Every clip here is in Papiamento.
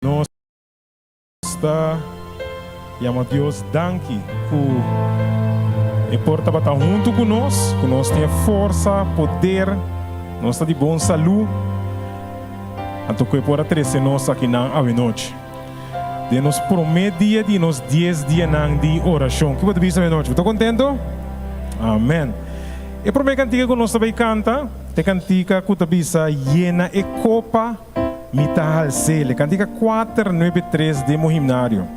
Nos ta yama Dios danki ku e por tabata huntu ku nos, ku nos tin e forsa, poder, nos ta di bon salú, anto ku e por a trese nos akinan awenochi. Den nos promé dia di nos dies dianan di orashon. Ki bo ta bisa awenochi? Bo ta kontento? Amen. E promé kantika ku nos ta bai kanta ta e kantika ku ta bisa Yena e kopa. Mi ta hals'é. Kantika kuater nuebe tres den bo himnario.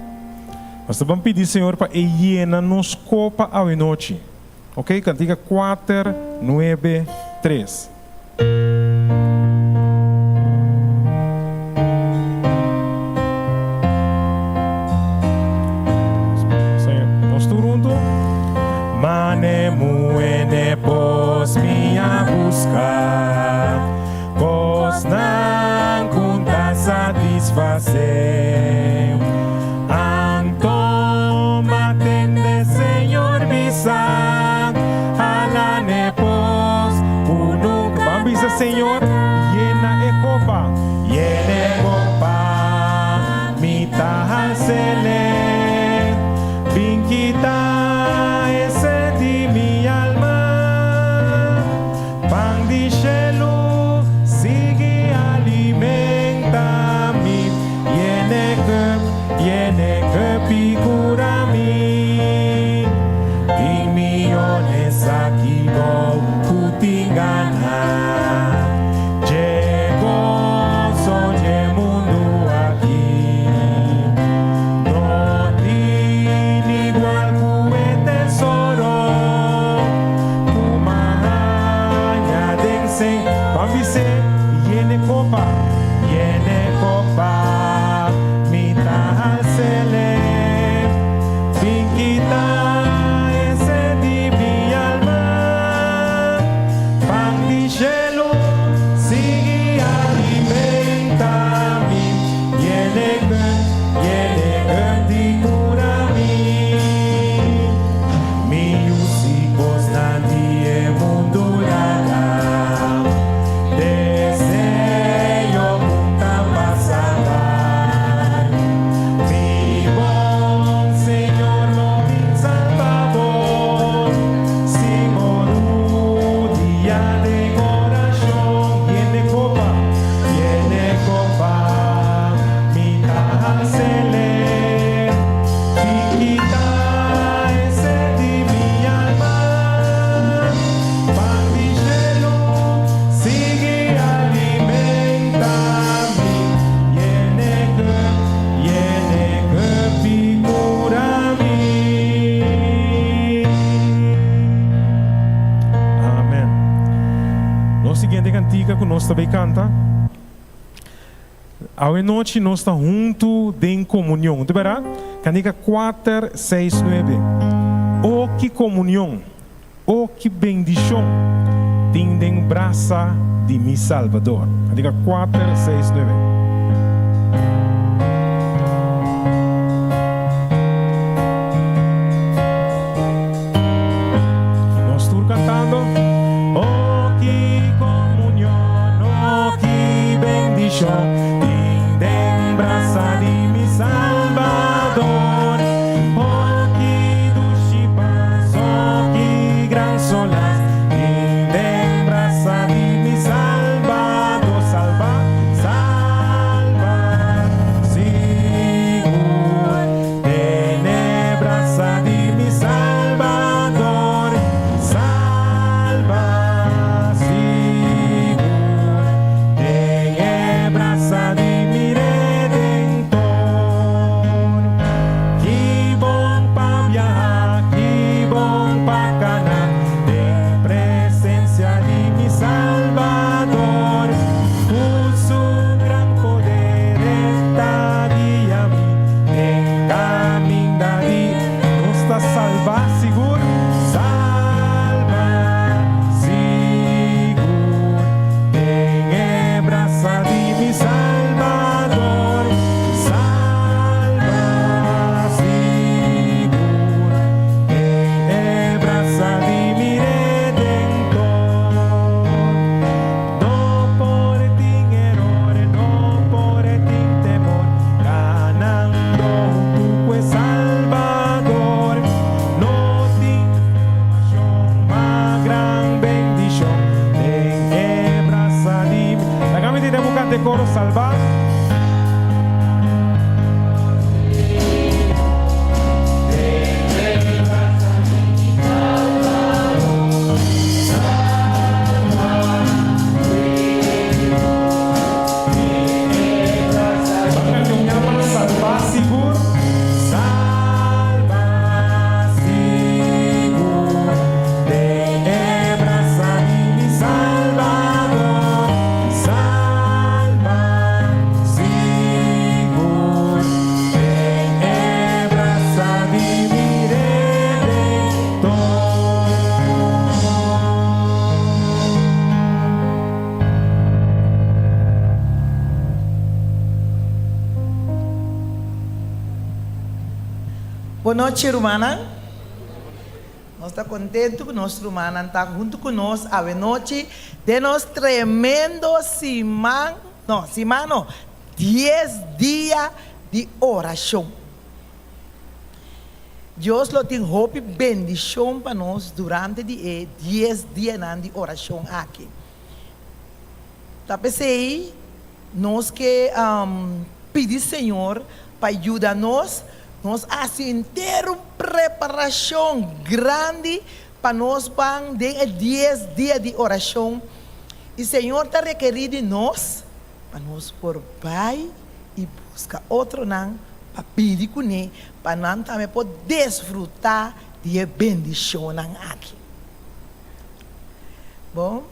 Nos ta ban pidi Señor pa e yena nos kopa awenochi. Ok, kantika kuater nuebe tres. Nos tur huntu. Mane muhe ne pos mi a buska. Kosnan ku ta satisfasé. Anto m'a tende Señor bisa, Hala n'e pos ku nunka. Ban bisa Señor, Yena e kopa. Yena e kopa, mi ta hals'el'e. Bin kita e sed di mi alma. Pan di shelu sigui alimenta mi, yene cup, yene cup i cura mi. Tin miyones aki bou cu tin gana dje gozo dje mundu aki. No tin igual cu e tesoro. Ku maña den sen Ban bis'é, Yene kopa, yene kopa, mi ta hals'ele. Bin kita e sed di mi alma. Pan di shelu sigui alimenta mi. Yene kup, yene kup di kura mi. Mi yu si kosnan di e mundu laga, Deseo ku ta pasa bai. Mi bon Señor lo bin salba bo, Si bo rudia den orashon. Yene kopa, yene kopa, mi ta hals'ele. Bin kita e sed di mi alma, Pan di shelu sigui alimenta mi, Yene cup, yene cup i cura mi. Amen. Nos siguiente cantica cu nos ta bay canta. Awe nochi nos ta huntu den komunion. Ta bèrdat? Kantika kuater, seis, nuebe. O ki komunion! O ki bendishon tin den brasa di mi Salbador! Kantika kuater, seis, nuebe. Nos tur cantando. Oh, ki comunion, oh, ki bendicion tin den brasa di mi Salbador. Oh, ki dushi pas, oh, ki gran solas tin den brasa di mi Salbador. Salba, salba. Bon nochi rumannan. Nos ta kontentu ku nos rumannan ta huntu ku nos awe nochi den nos tremendo siman, no, siman no, dies dia di orashon. Dios lo tin hopi bendishon pa nos durante di e dies dianan di orashon aki. Ta p'esei nos ke pidi Señor pa yuda nos, nos hasi henter un preparashon grandi pa nos ban den e dies dia di orashon i Señor ta rekerí di nos pa nos por bai i buska otronan pa pidi kuné pa nan tambe por desfrutá di e bendishonnan aki. Bon.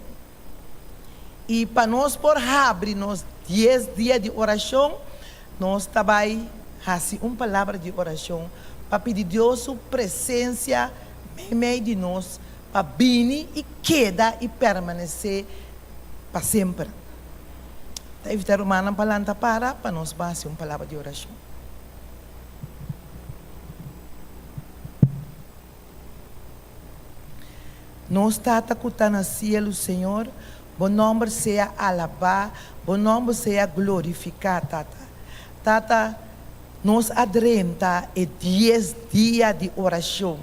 I pa nos por habri nos dies dia di orashon, nos ta bai hasi un palabra di orashon pa pidi Dios su presensia meimei di nos pa bini i keda i permanesé pa semper. Ta invitá rumannan pa lanta para pa nos bai hasi un palabra di orashon. Nos Tata ku ta na sielu, Señor, Bo nòmber sea alabá, Bo nòmber sea glorifiká, Tata. Tata, nos a drenta e dies dia di orashon.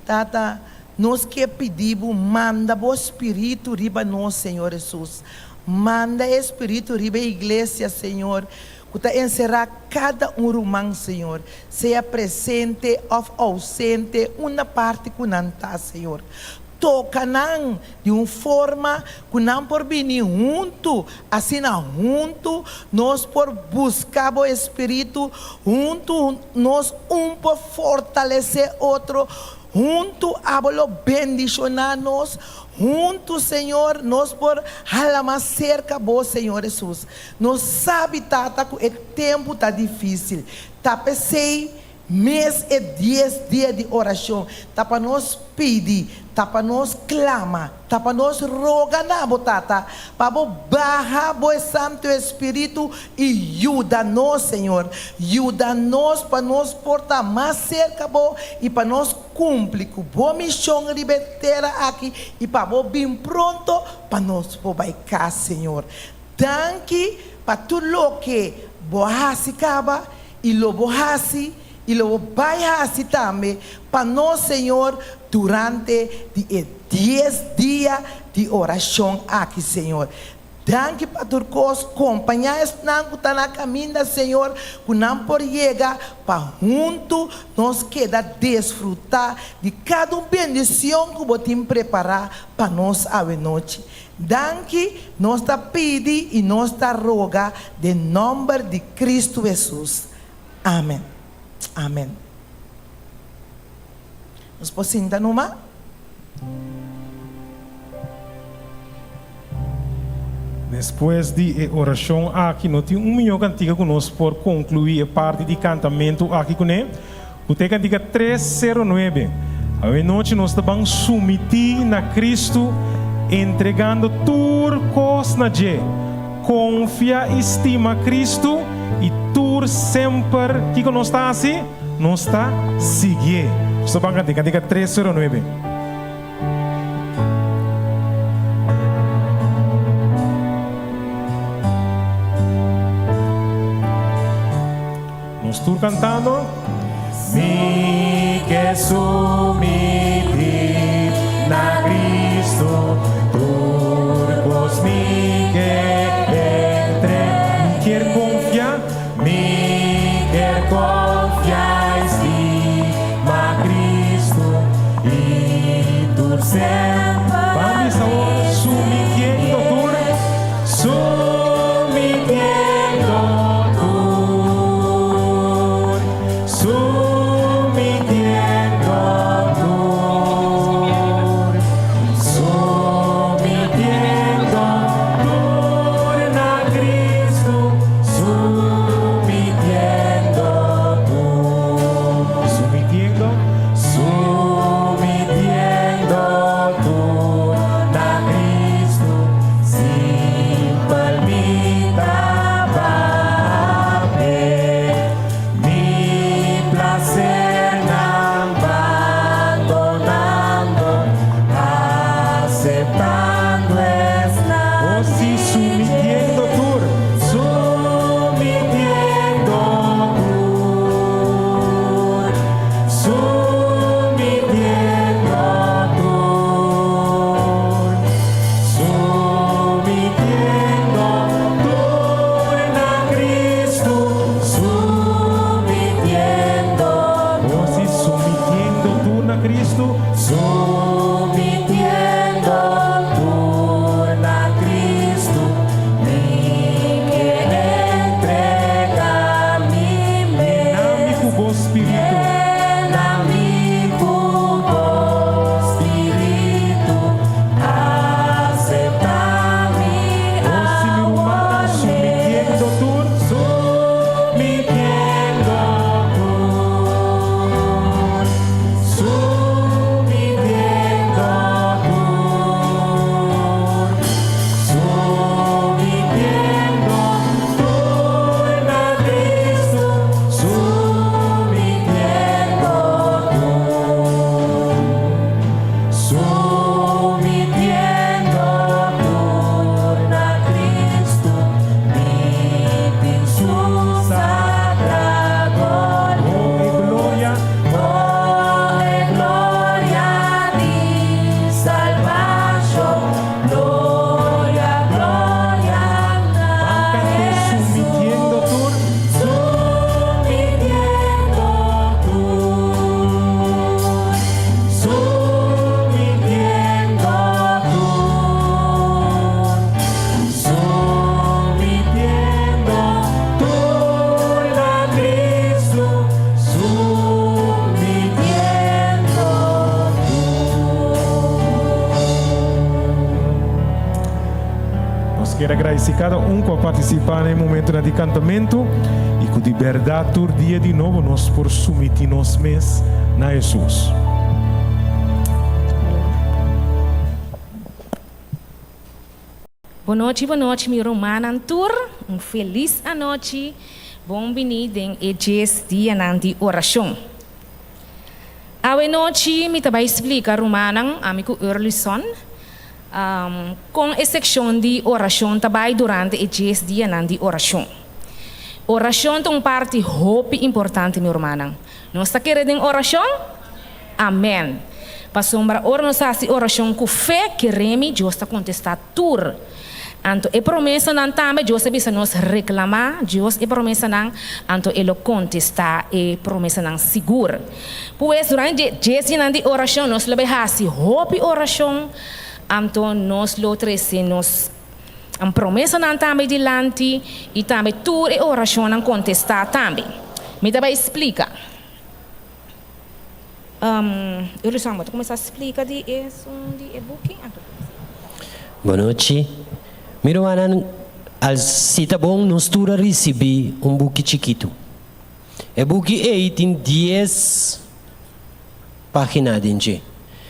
Tata, nos ke pidi Bo manda Bo Spiritu riba nos, Señor Hesus. Manda e Spiritu riba e iglesia, Señor, ku ta enserá kada un ruman, Señor, sea presente òf ousente, unda parti ku nan ta, Señor. Toka nan di un forma ku nan por bini huntu, asina huntu nos por buska Bo Espíritu, huntu nos un por fortalesé otro, huntu Abo lo bendishoná nos, huntu, Señor, nos por hala mas serka Bo, Señor Hesus. Nos sabi, Tata, ku e tempu ta difísil. Ta p'esei mes e dies dia di orashon ta pa nos pidi, ta pa nos klama, ta pa nos roga na Bo, Tata, pa Bo baha Bo e Santu Espíritu i yuda nos, Señor. Yuda nos pa nos por ta mas serka Bo i pa nos kumpli ku Bo mishon riba e tera aki i pa Bo bin pronto pa nos por bai kas, Señor. Danki pa tur loke bo a hasi kaba i lo bo hasi i lo bo bai hasi tambe pa nos, Señor, durante di e dies dia di orashon aki, Señor. Danki pa tur kos. Kompañá esnan ku ta na kaminda, Señor, ku nan por yega pa huntu nos keda desfrutá di kada un bendishon ku bo tin prepará pa nos awenochi. Danki nos ta pidi i nos ta roga den nomber di Cristo Hesus. Amen. Amen. Nos por sinta numa? Despues di e orashon aki no tin un mihó kantika ku nos por konkluí e parti di kantamentu aki kuné. Ku ta e kantika tres sero nuebe. Awe nochi nos ta ban sumití na Kristu, entregando tur kos na dje. Konfia i stima Kristu i tur semper kiko nos ta hasi? Nos ta siguié. Nos ta ban kanta e kantika tres sero nuebe. Nos tur cantando. Mi ke sumiti na Cristo, tur cos mi ke entre. Mi kier confia, mi kier confia y stima Cristo y tur semper. Ban bisa awor, sumitiendo tur, Sumitiendo tur, sumitiendo tur, sumitiendo tur na Cristo, sumitiendo tur, sumitiendo, sumitiendo tur na Cristo. Simpel mi ta papia, mi placer na. Cristo. Sumitiendo tur na Cristo, mi ke entrega mi Yena mi mes. ku bo spiritu. Yena mi ku bo spiritu, aseptá mi O si mi rumannan awor sumitiendo mes. tur. Sumitiendo tur, sumitiendo tur, sumitiendo tur na Cristo, sumitiendo tur, sumitiendo tur na Cristo, mi tin su sagrado Oh, e gloria. Oh, e gloria di salbashon, gloria, gloria na Ban kant'é sumitiendo Jesus. tur. Sumitiendo tur, sumitiendo tur, sumitiendo tur na Cristo, sumitiendo tur. Nos ke gradisí kada un ku a partisipá den e momento di kantamentu i ku di berdat tur dia di nobo nos por sumití nos mes na Hesus. Bon nochi, bon nochi, mi rumannan tur. Un felis anochi. Bon bini den e djes dianan di orashon. Awe nochi mi ta bai splika rumannan, ami ku Erlison, kon e sekshon di orashon ta bai durante e djes dianan di orashon. Orashon ta un parti hopi importante, mi rumannan. Nos ta kere den orashon? Amèn. Pasobra ora nos hasi orashon ku fe, kere mi, Dios ta kontestá tur. Anto e promesanan tambe, Dios a bisa nos reklamá Dios e promesanan, anto E lo kontestá e promesanan sigur. Pues, durante dje djes dianan di orashon, nos lo bai hasi hopi orashon, anto nos lo trese nos promesanan tambe dilanti i tambe tur e orashonnan kontestá tambe. Mi ta bai splika. Um, Erlison, bo ta kuminsá splika di esun di e buki? Anto Bon nochi. Mi rumannan, al si ta bon nos tur a risibí un buki chikitu. E buki ei tin dies página den dje.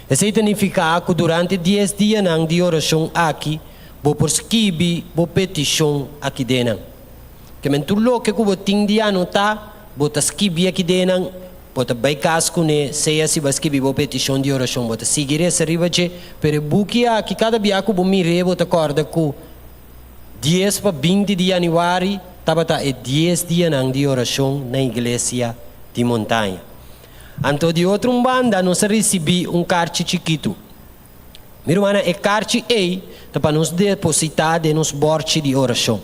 Esei ta nifiká ku durante dies dianan di orashon aki bo por skibi bo petishon aki denan. Ke men tur loke ku bo tin di anotá, bo ta skibi aki denan, bo ta bai kas kuné, sea si bo a skibi bo petishon di orashon, bo ta sigui resa riba dje, pero e buki aki kada bia ku bo mir'é bo ta kòrda ku dies pa binti di yanüari tabata e dies dianan di orashon na iglesia di Montaña. Anto di otro un banda nos a risibí un karchi chikitu. Mi rumannan, e karchi ei ta pa nos depositá den nos bòrchi di orashon.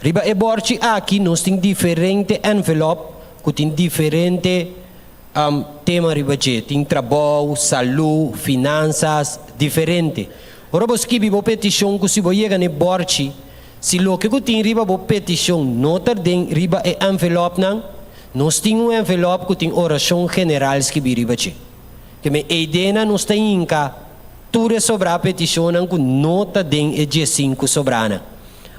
Riba e bòrchi aki nos tin diferente ènvelòp ku tin diferente tema riba dje. Tin trabou, salú, finansas, diferente. Ora bo skibi bo petishon ku si bo yega na e bòrchi, si loke ku tin riba bo petishon no ta den riba e ènvelòpnan, nos tin un ènvelòp ku tin orashon general skibí riba dje. Ke men eidenan nos ta hinka tur e sobrá petishonnan ku no ta den e diesinku sobránan.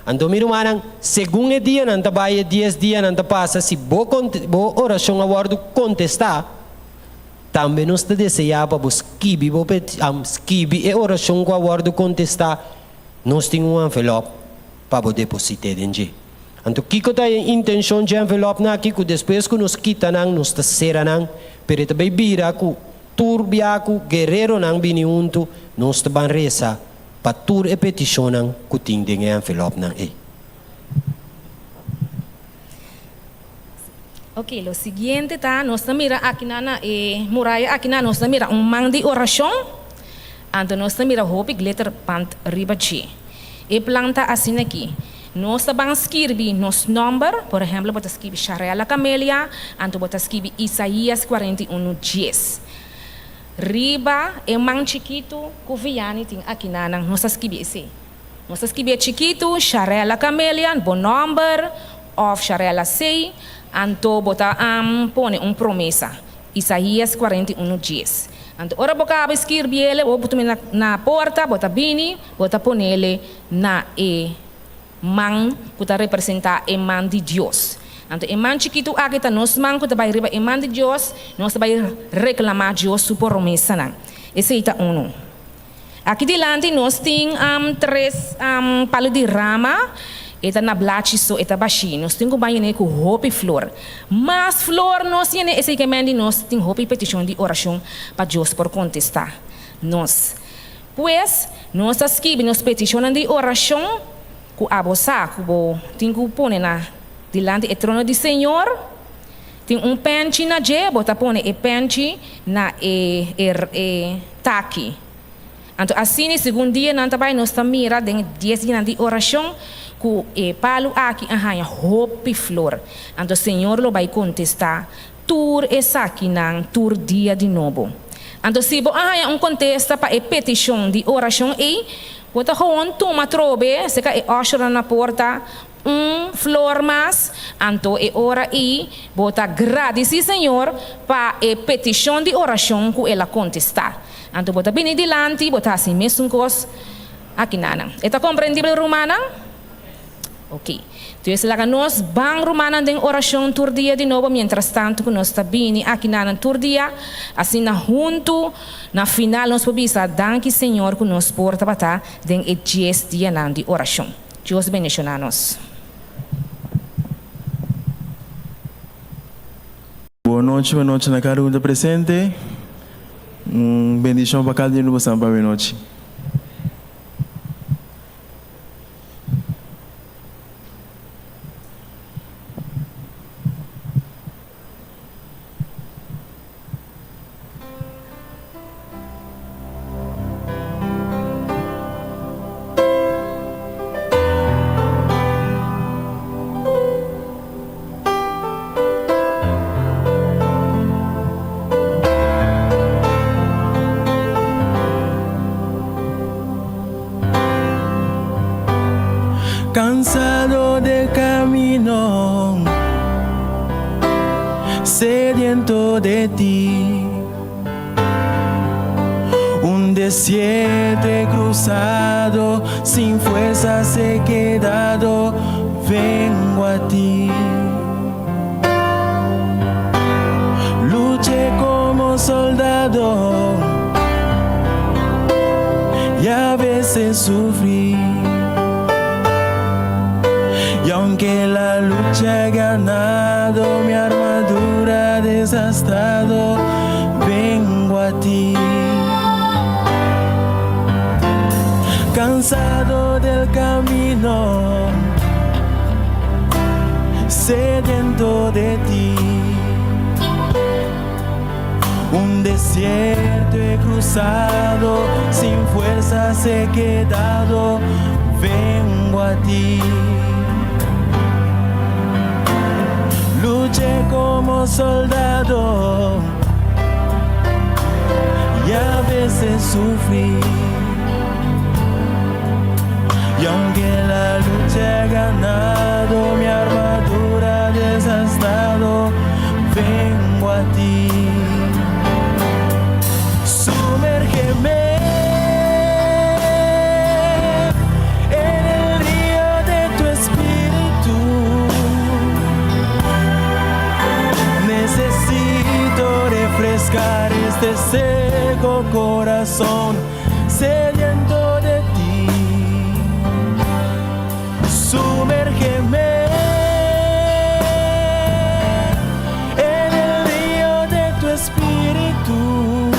Anto mi rumannan, segun e dianan ta bai, e dies dianan ta pasa, si bo bo orashon a wòrdu kontestá, tambe nos ta deseá pa bo skibi bo skibi e orashon ku a wòrdu kontestá, nos tin un envelòp pa bo deposit'é den dje. Anto kiko ta e intenshon dje envelòpnan aki ku despues ku nos kita nan nos ta sera nan, pero e ta bai bira ku tur bia ku guereronan bini huntu nos ta ban resa pa tur e petishonnan ku tin den e envelòpnan ei. Ok, lo siguiente ta nos ta mira akinan na e muraya akinan nos ta mira un man di orashon, anto nos ta mira hopi glitterband riba dje. E plan ta asina aki, Nos ta ban skirbi nos nòmber, por ehèmpel bo ta skibi Sharella Camelia, anto bo ta skibi Isaías 41 dies. Riba e man chikitu ku Vianney tin akinanan nos ta skibi esei. Nos ta skibi e chikitu, Sharella Camelian, bo nòmber, òf Sharella C. Anto bo ta pone un promesa. Isaías 41 dies. Anto ora bo kaba skirbiele, bo tuma na na porta, bo ta bini, bo ta ponele na e man ku ta representá e man di Dios. Anto e man chikitu aki ta nos man ku ta bai riba e man di Dios, nos ta bai reklamá Dios su promesanan. Esei ta unu. Aki dilanti nos tin tres palu di rama, e ta na blachi so, e ta bashí. Nos tin ku bai yene ku hopi flor. Mas flor nos yene, esei ke men di nos tin hopi petishon di orashon pa Dios por kontestá nos. Pues, nos ta skibi nos petishonnan di orashon ku abo sa ku bo tin ku pone na dilanti e trono di Señor. Tin un penchi na dje, bo ta pone e penchi na e e taki. Anto asina segun dianan ta bai nos ta mira den e dies dianan di orashon ku e palu aki a haña hopi flor. Anto Señor lo bai kontestá tur esakinan tur dia di nobo. Anto si bo a haña un kontesta pa e petishon di orashon ei, bo ta gewoon tuma trobe serka e ushernan na porta Un flor mas, anto e ora ei bo ta gradisí Señor pa e petishon di orashon ku El a kontestá. Anto bo ta bini dilanti, bo ta hasi mesun kos akinanan. E ta komprendibel, rumannan? Oké. Dus laga nos ban, rumannan, den orashon tur dia di nobo, mientrastantu ku nos ta bini akinanan tur dia, asina huntu, na final nos por bisa, Danki, Señor, ku nos por tabata den e dies dianan di orashon. Dios bendiciona nos. Bon nochi, bon nochi na kada un ta presente. Un bendicion pa kada un di boso pa nochi. Cansado del camino, sediento de ti. Un desierto he cruzado, sin fuerzas he quedado, vengo a ti. Luché como soldado y a veces sufrí. Y aunque la lucha he ganado, mi armadura desgastado, vengo a ti. Cansado del camino, sediento de ti. Un desierto he cruzado, sin fuerzas he quedado, vengo a ti. Luché como soldado y a veces sufrí. Y aunque la lucha he ganado, mi armadura desgastado, vengo a ti. Sumérgeme en el río de tu espíritu. Necesito refrescar este seco corazón sediento de ti. Sumérgeme en el río de tu espíritu.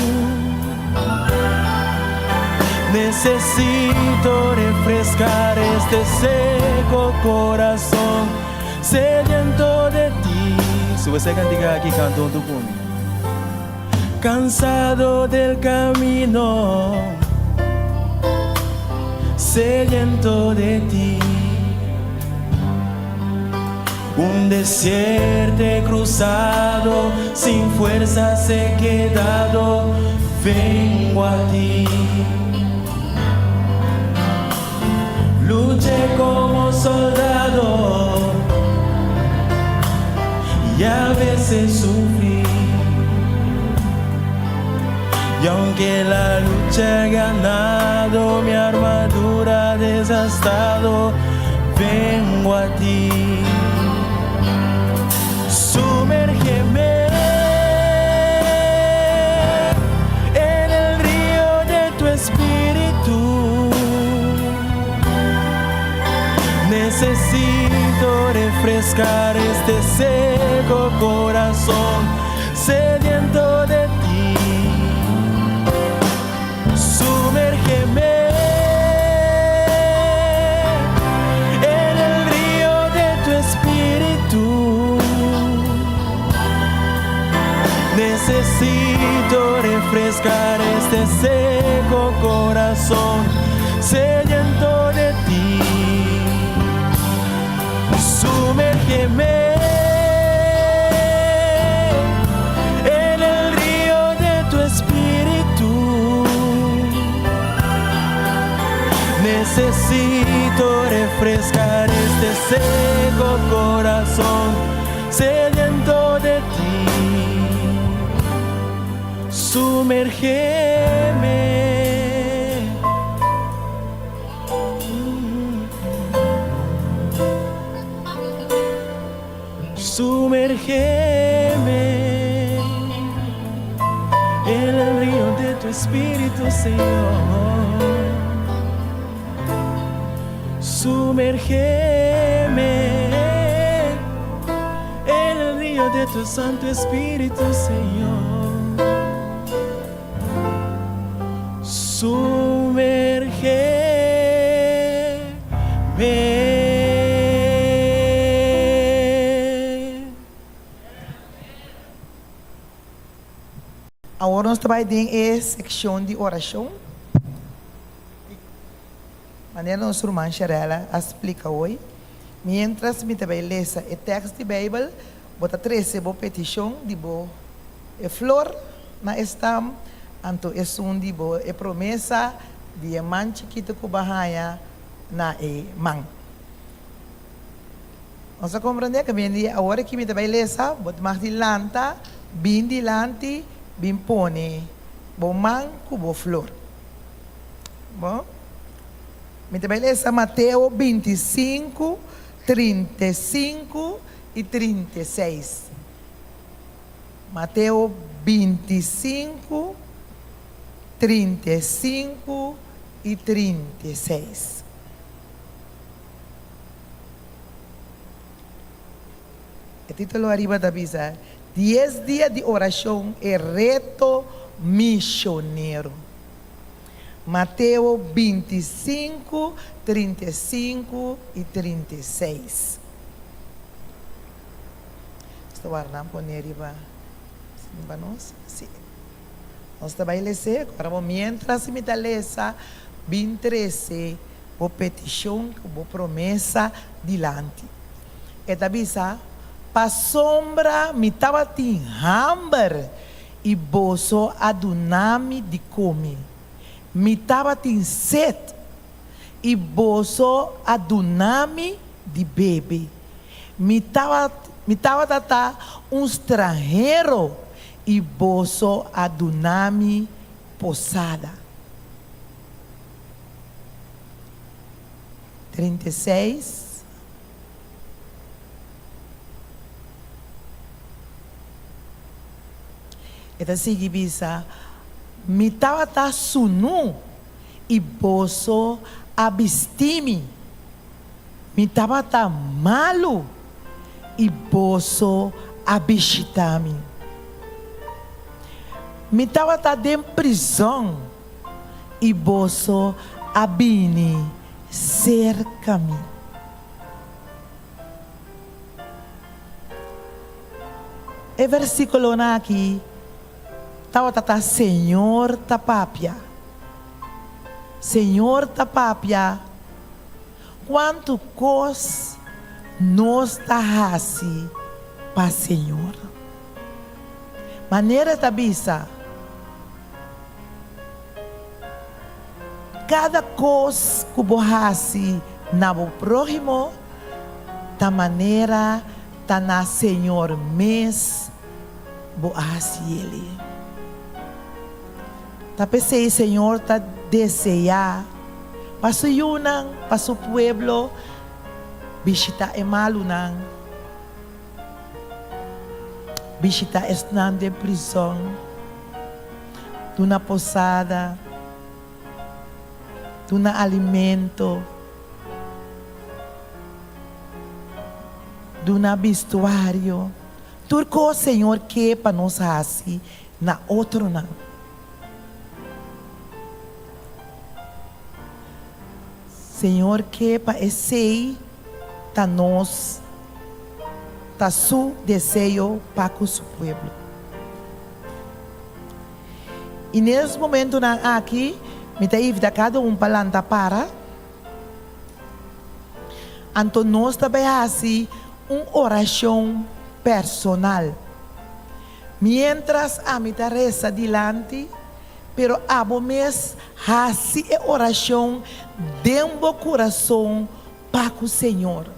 Necesito refrescar este seco corazón sediento de ti. Sube esa cantica aquí, canto junto conmigo. Cansado del camino, sediento de ti. Un desierto he cruzado, sin fuerzas he quedado, Vengo a ti. Luché como soldado y a veces sufrí. Y aunque la lucha he ganado, mi armadura desgastado, vengo a ti. Sumérgeme en el río de tu espíritu. Necesito refrescar este seco corazón sediento de ti. Sumérgeme en el río de tu espíritu. Necesito refrescar este seco corazón sediento de ti. Sumérgeme en el río de tu espíritu. Necesito refrescar este seco corazón sediento de ti. Sumérgeme. Sumérgeme en el río de tu espíritu, Señor. Sumérgeme en el río de tu Santo Espíritu, Señor. Sumérgeme. Awor nos ta bai den e sekshon di orashon. Manera nos ruman Sharella a splika hoy, miéntras mi ta bai lesa e tèks di Beibel, bo ta trese bo petishon di bo e flor na e stam, anto esun di bo e promesa di e man chikitu ku bo a haña na e man. Nos a komprendé ku bini awor aki mi ta bai lesa, bo ta mag di lanta, bin dilanti, bin pone bo man ku bo flor. Bon, mi ta bai lesa Mateo 25, 35 i 36. Mateo 25, 35 i 36. E título ariba ta bisa, Dies dia di orashon, e reto misionero. Mateo 25, 35 i 36. Nos ta warda nan pone riba riba nos. Sí. Nos ta bai les'é. Ora bo miéntras mi ta lesa, bin trese bo petishon ku bo promesa dilanti. E ta bisa, Pasobra mi tabatin hamber i boso a duna mi di kome. Mi tabatin set i boso a duna mi di bebe. Mi mi tabata ta un stranhero i boso a duna mi posada. 36. E ta sigui bisa, Mi tabata sunú i boso a bistí mi. Mi tabata malu i boso a bishitá mi. Mi tabata den prizòn i boso a bini serka mi. E versíkulonan akí tabata ta Señor ta papia. Señor ta papia Cuantu cos nos ta haci pa Señor? Manera ta bisa. Kada kos ku bo hasi na bo próhimo ta manera ta na Señor mes bo a hasi el'e. Ta p'esei Señor ta deseá pa su yunan, pa su pueblo, bishitá e malunan, bishitá esnan den prizòn, duna posada, duna alimento, duna bistuario. Tur kos Señor ke pa nos hasi na otronan. Señor ke pa esei ta nos, ta su deseo pa ku su pueblo. I nes momentunan aki mi ta invita kada un pa lanta para. Anto nos ta bai hasi un orashon personal. Miéntras ami ta resa dilanti, pero abo mes hasi e orashon den bo kurason pa ku Señor.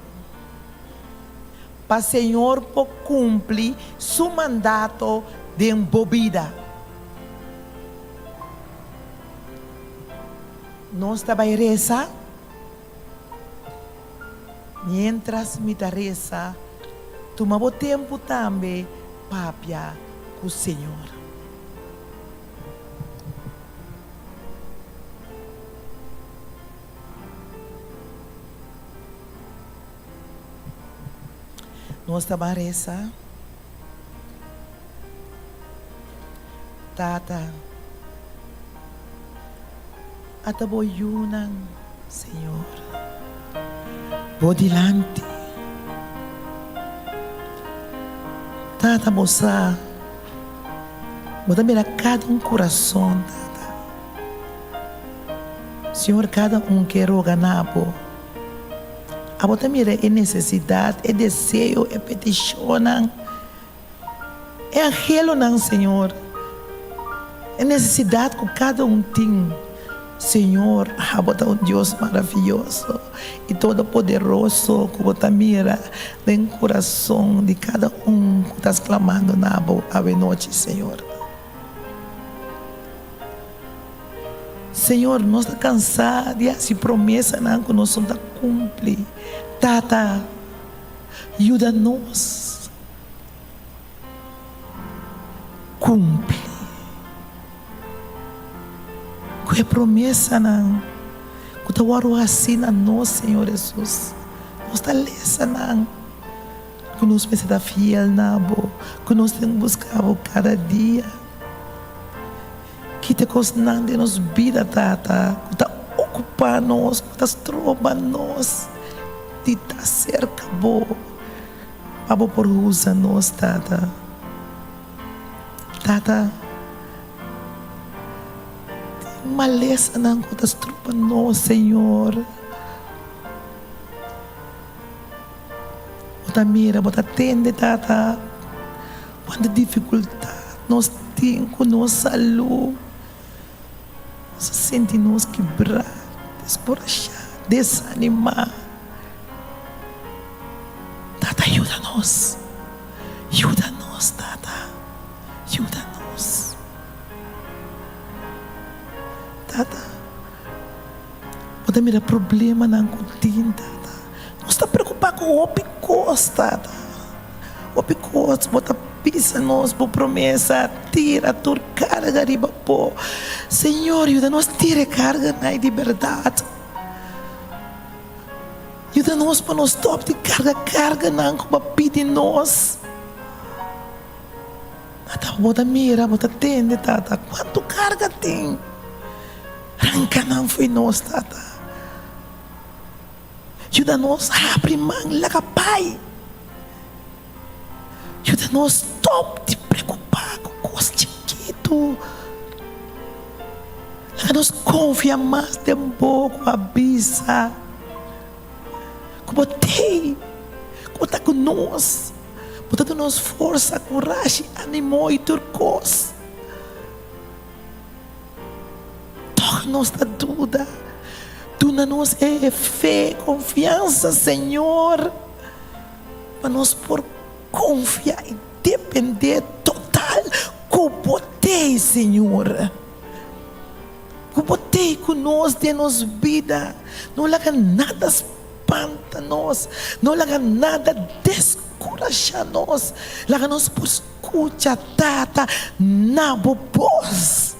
Pa Señor por kumpli su mandato den bo bida. Nos ta bai resa. Miéntras mi ta resa, tuma bo tempu tambe papia ku Señor. Nos ta ban resa. Tata, ata bo yunan. Señor, bo dilanti. Tata, bo sa, bo ta mira kada un kurason, Tata. Señor, kada un ke roga na bo. Abo ta mira e nesesidat, e deseo, e petishonnan, e anhelonan, Señor, e nesesidat ku kada un tin. Señor, abo ta un Dios maravioso i todopoderoso ku bo ta mira den kurason di kada un ku ta sklamando na bo awenochi, Señor. Señor, nos ta kansá di hasi promesanan ku nos no ta kumpli. Tata, yuda nos kumpli ku e promesanan ku ta wòrdu hasí na nos, Señor Hesus. Nos ta lesa nan ku nos mester ta fiel na Bo, ku nos tin ku buska Bo kada dia. Kita kosnan den nos bida, Tata, ku ta okupá nos, ku ta stroba nos di ta serka Bo, pa Bo por usa nos, Tata. Tata, tin malesanan ku ta stroba nos, Señor. Bo ta mira, Bo ta tende, Tata, kuantu difikultat nos tin ku nos salú. Nos a sinti nos kibrá, deskurashá, desanimá. Tata, yuda nos. Yuda nos, Tata. Yuda nos. Tata. Bo ta mira problemanan ku tin, Tata. Nos ta preokupá ku hopi kos, Tata. Hopi kos. Bo ta bisa nos bo promesa, tira tur karga riba bo. Señor, yuda nos tira e karganan ei di bèrdat. Yuda nos pa nos stòp di karga karganan ku bo a pidi nos. Tata, bo ta mira, bo ta tende, Tata, kuantu karga tin. Ranka nan fo'i nos, Tata. Yuda nos habri man laga bai. Yuda nos stop di preokupá ku kos chikitu. Laga nos konfia mas den bo ku a bisa ku bo t'ei, ku bo ta ku nos. Bo ta duna nos forsa, kurashi, animo i tur kos. Tòg. Tòg nos ta duda. Duna nos e fe, konfiansa, Señor, pa nos por konfia i dependé total ku Bo t'ei, Señor. Ku Bo t'ei ku nos den nos bida. No laga nada spanta nos, no laga nada deskurashá nos. Laga nos por skucha, Tata, na Bo bos.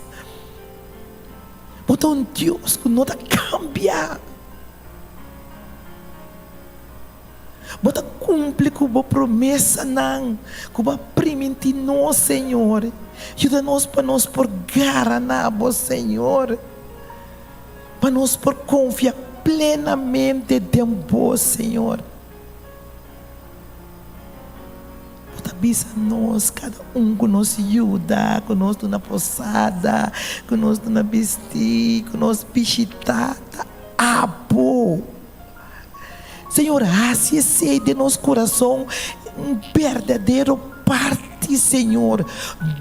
Bo ta un Dios ku no ta kambia. Bo ta kumpli ku bo promesanan ku bo a primintí nos, Señor. Yuda nos pa nos por gara na bo, Señor, pa nos por konfia plenamente den bo, Señor. Bo ta bisa nos kada un ku nos yuda, ku nos duna posada, ku nos duna bistí, ku nos bishitá, ta abo. Señor, hasi esei den nos kurason un berdadero parti, Señor.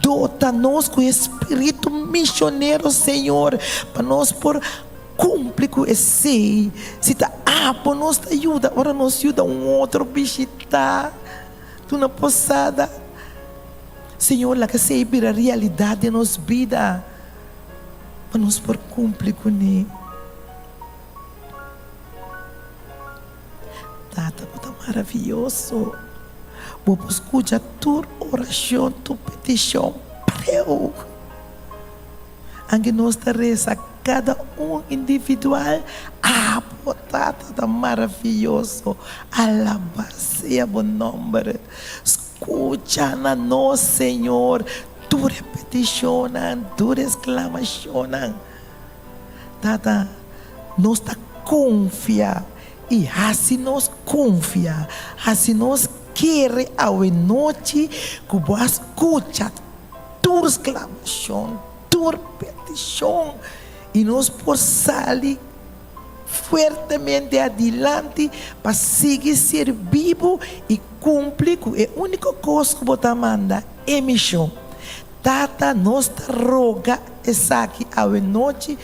Dota nos ku e spiritu mishonero, Señor, pa nos por Kumpli ku esei. Si ta abo nos ta yuda ora nos yuda un otro bishitá duna posada. Señor, laga esei bira realidat den nos bida pa nos por kumpli kuné. Tata, bo ta maravioso. Bo por skucha tur orashon, tur petishon preu. Anke nos ta resa kada un individual, Abo Tata ta maravioso, alabá sea bo nomber. Skucha na nos, Señor, tur e petishonnan, tur e sklamashonnan. Tata, nos ta konfia i hasi nos konfia, hasi nos kere awenochi ku bo a skucha tur sklamashon, tur petishon, i nos por sali fuertemente adilanti pa sigui sirbi bo i kumpli ku e úniko kos ku bo ta manda, e mishon. Tata, nos ta roga esaki awenochi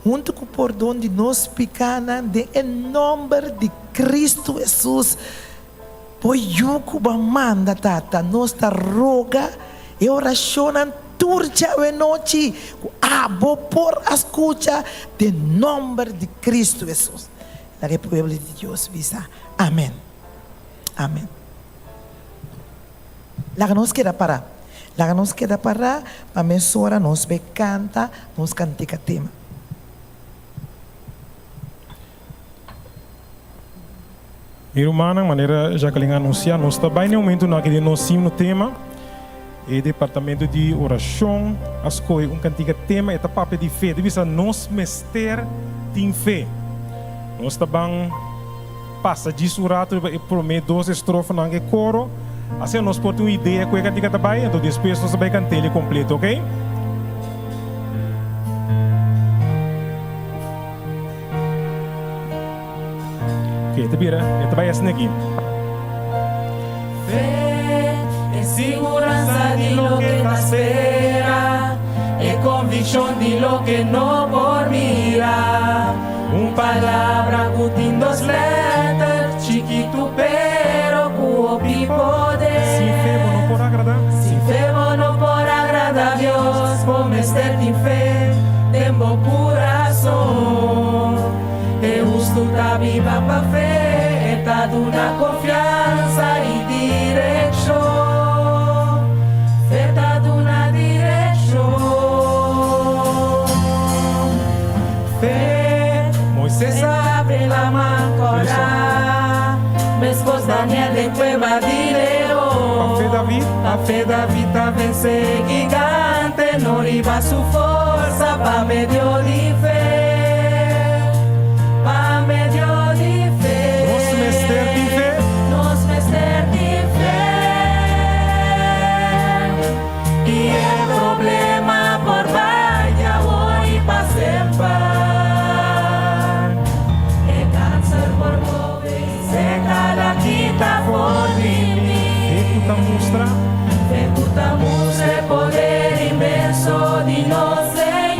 huntu ku pordon di nos pikánan den e nòmber di Kristu Hesus. Bo yu ku bo a manda, Tata, nos ta roga e orashonnan tur djawe-nochi ku abo por a skucha den nòmber di Kristu Hesus. Laga e pueblo di Dios bisa, Amen. Amen. Laga nos keda pará. Laga nos keda pará pa mesora nos bai kanta nos kantika tema. Mi rumannan, manera Jacqueline a anuncia, nos ta bay n'e momentonan aki den nos himno tema. E departamento di oracion a scoge un cantica tema, e ta papia di fe. Ta bisa nos mester tin fe. Nos ta ban pasa djis un rato riba e prome dos estrofanan e coro, asina nos por tin un idea cu e cantica ta bay, anto despues nos ta bay cant'el completo, ok? E ta bira, e ta bai asina aki. Fe e siguransa di loke ta spera, e konvikshon di loke no por mira. Un palabra ku tin dos lèter, chikitu pero ku hopi poder. Sin fe bo no por agradá. Sin fe bo no por agradá Dios, bo mester tin fe den bo kurason. E hustu ta biba pa fe, e ta duna konfiansa i direkshon. Fe ta duna direkshon. Fe, Moises a abri laman kòrá, meskos Daniel den kueba di leon. Pa fe David ta vense gigante, no riba su forsa, pa medio di fe. Pa medio di fe. Nos mester tin fe. Nos mester tin fe. I e problema por bai di awor i pa semper. E kanser por move i seka la kita for di mi. Fe ku ta mustra. Fe ku ta mustra e poder inmenso di nos Señor.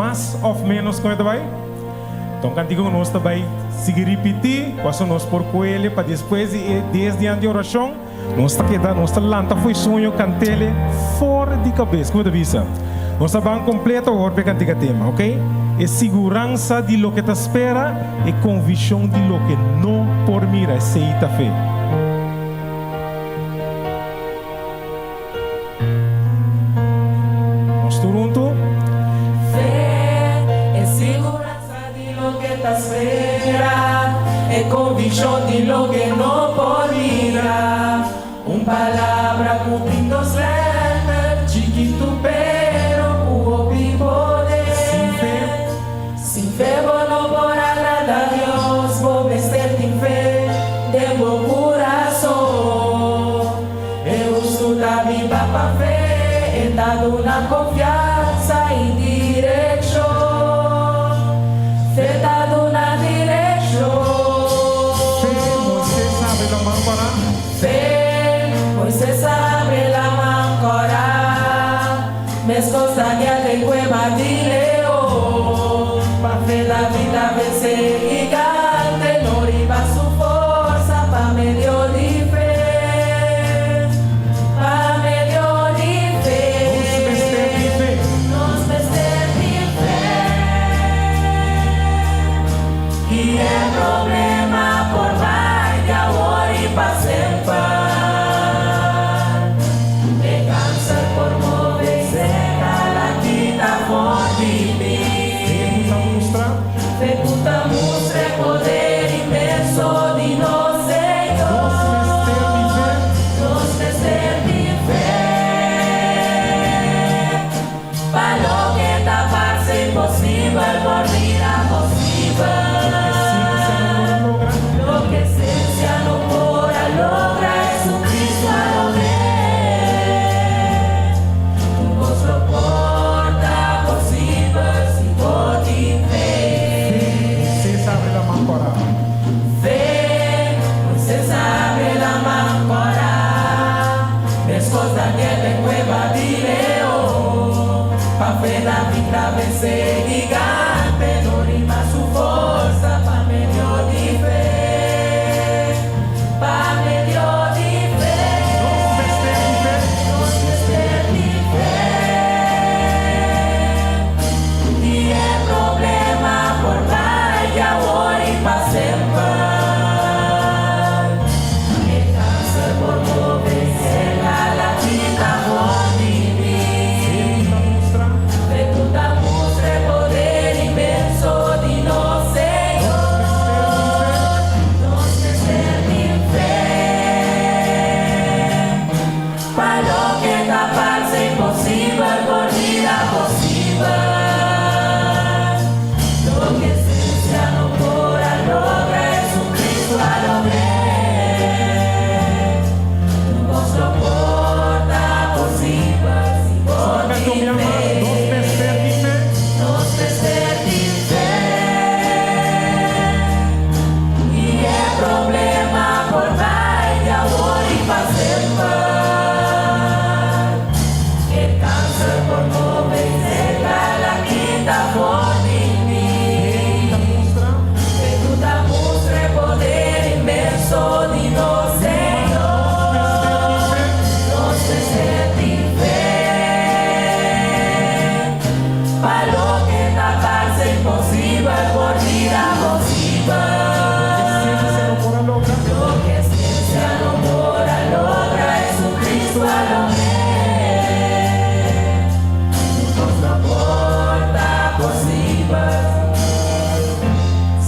mas òf ménos kon e ta bai? Ta un kantika ku nos ta bai sigui ripití, pasobra nos por kuele pa despues di e dies dianan di orashon, nos ta keda, nos ta lanta fo'i suño kant'ele for di kabes. Ku bo ta bisa? Nos ta ban kompleto awor pa e kantika tema, oke? E siguransa di loke ta spera, e konvishon di loke no por mira, esei ta fe. Nos tur huntu. Fe e siguransa di loke ta spera, e konvikshon di loke no por mira. Un palabra ku tin dos lèter, chikitu pero ku hopi poder. Sin fe. Sin fe bo no por agrada Dios, bo mester tin fe den bo kurason. E hustu ta biba pa fe, e ta duna konfiansa i direkshon. Fe ta duna direkshon. Fe, Moises a habri laman kòrá. Fe, Moises a habri laman kòrá. Meskos Daniel den kueba di leon. Pa fe David a vense gigante, no riba su forsa, pa medio di fe. Pa medio di fe. Nos mester di fe. Nos mester di fe. I e problema por bai di awor i pa semper. E kanser por move i seka la kita for di mi. Fe ku ta mustra. Fe ku ta mustra e poder inmenso di nos Señor. Nos mester di fe. Nos mester di fe. Pa loke ta parse imposibel por bira posibel. Loke siensia no por a logra. Loke siensia no por a logra, Jesucristo a logr'é. Tur kos lo por ta posibel si bo tin fe. Fe, Moisés a habri laman kòrá. Fe, Moisés a habri laman kòrá. Meskos Daniel den kueba di leon. Pa fe David a vense gigante, no riba su forsa, pa medio di fe. Pa medio di fe. Nos mester di fe. Nos mester di fe. I e problema por bai di awor i pa semper. E kanser por move i seka la kita for di mi. Fe ku ta mustra. Fe ku ta mustra e poder inmenso di nos Señor. Nos mester di fe. Nos mester di fe. Pa loke ta parse imposibel por bira posibel. Loke siensia no por a logra, Jesucristo a logr'é. Tur kos lo por ta posibel si bo Canto tin mi ama, fe. nos mester di fe. Nos mester di fe. I e problema por bai di awor i pa semper. E kanser por move i seka la kita for di mi. Fe ta mustra. Fe ku ta mustra e poder inmenso di nos Señor. Nos mester di fe. Nos mester di fe. Pa loke ta parse imposibel por bira posibel. Loke siensia no por a logra. Loke siensia no por a logra, Jesucristo a logr'é. Tur kos lo por ta posibel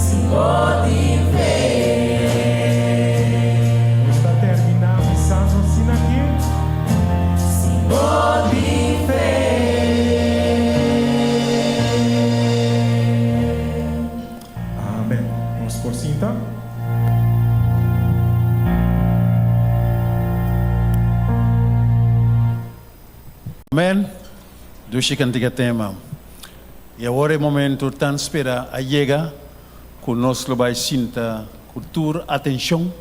si bo tin fe. Nos ta terminá bisando asina aki. Si bo tin fe. Amèn. Nos por sinta. Amèn. Dushi kantika tema. I awor e momento tan spera a yega ku nos lo bai sinta ku tur atenshon,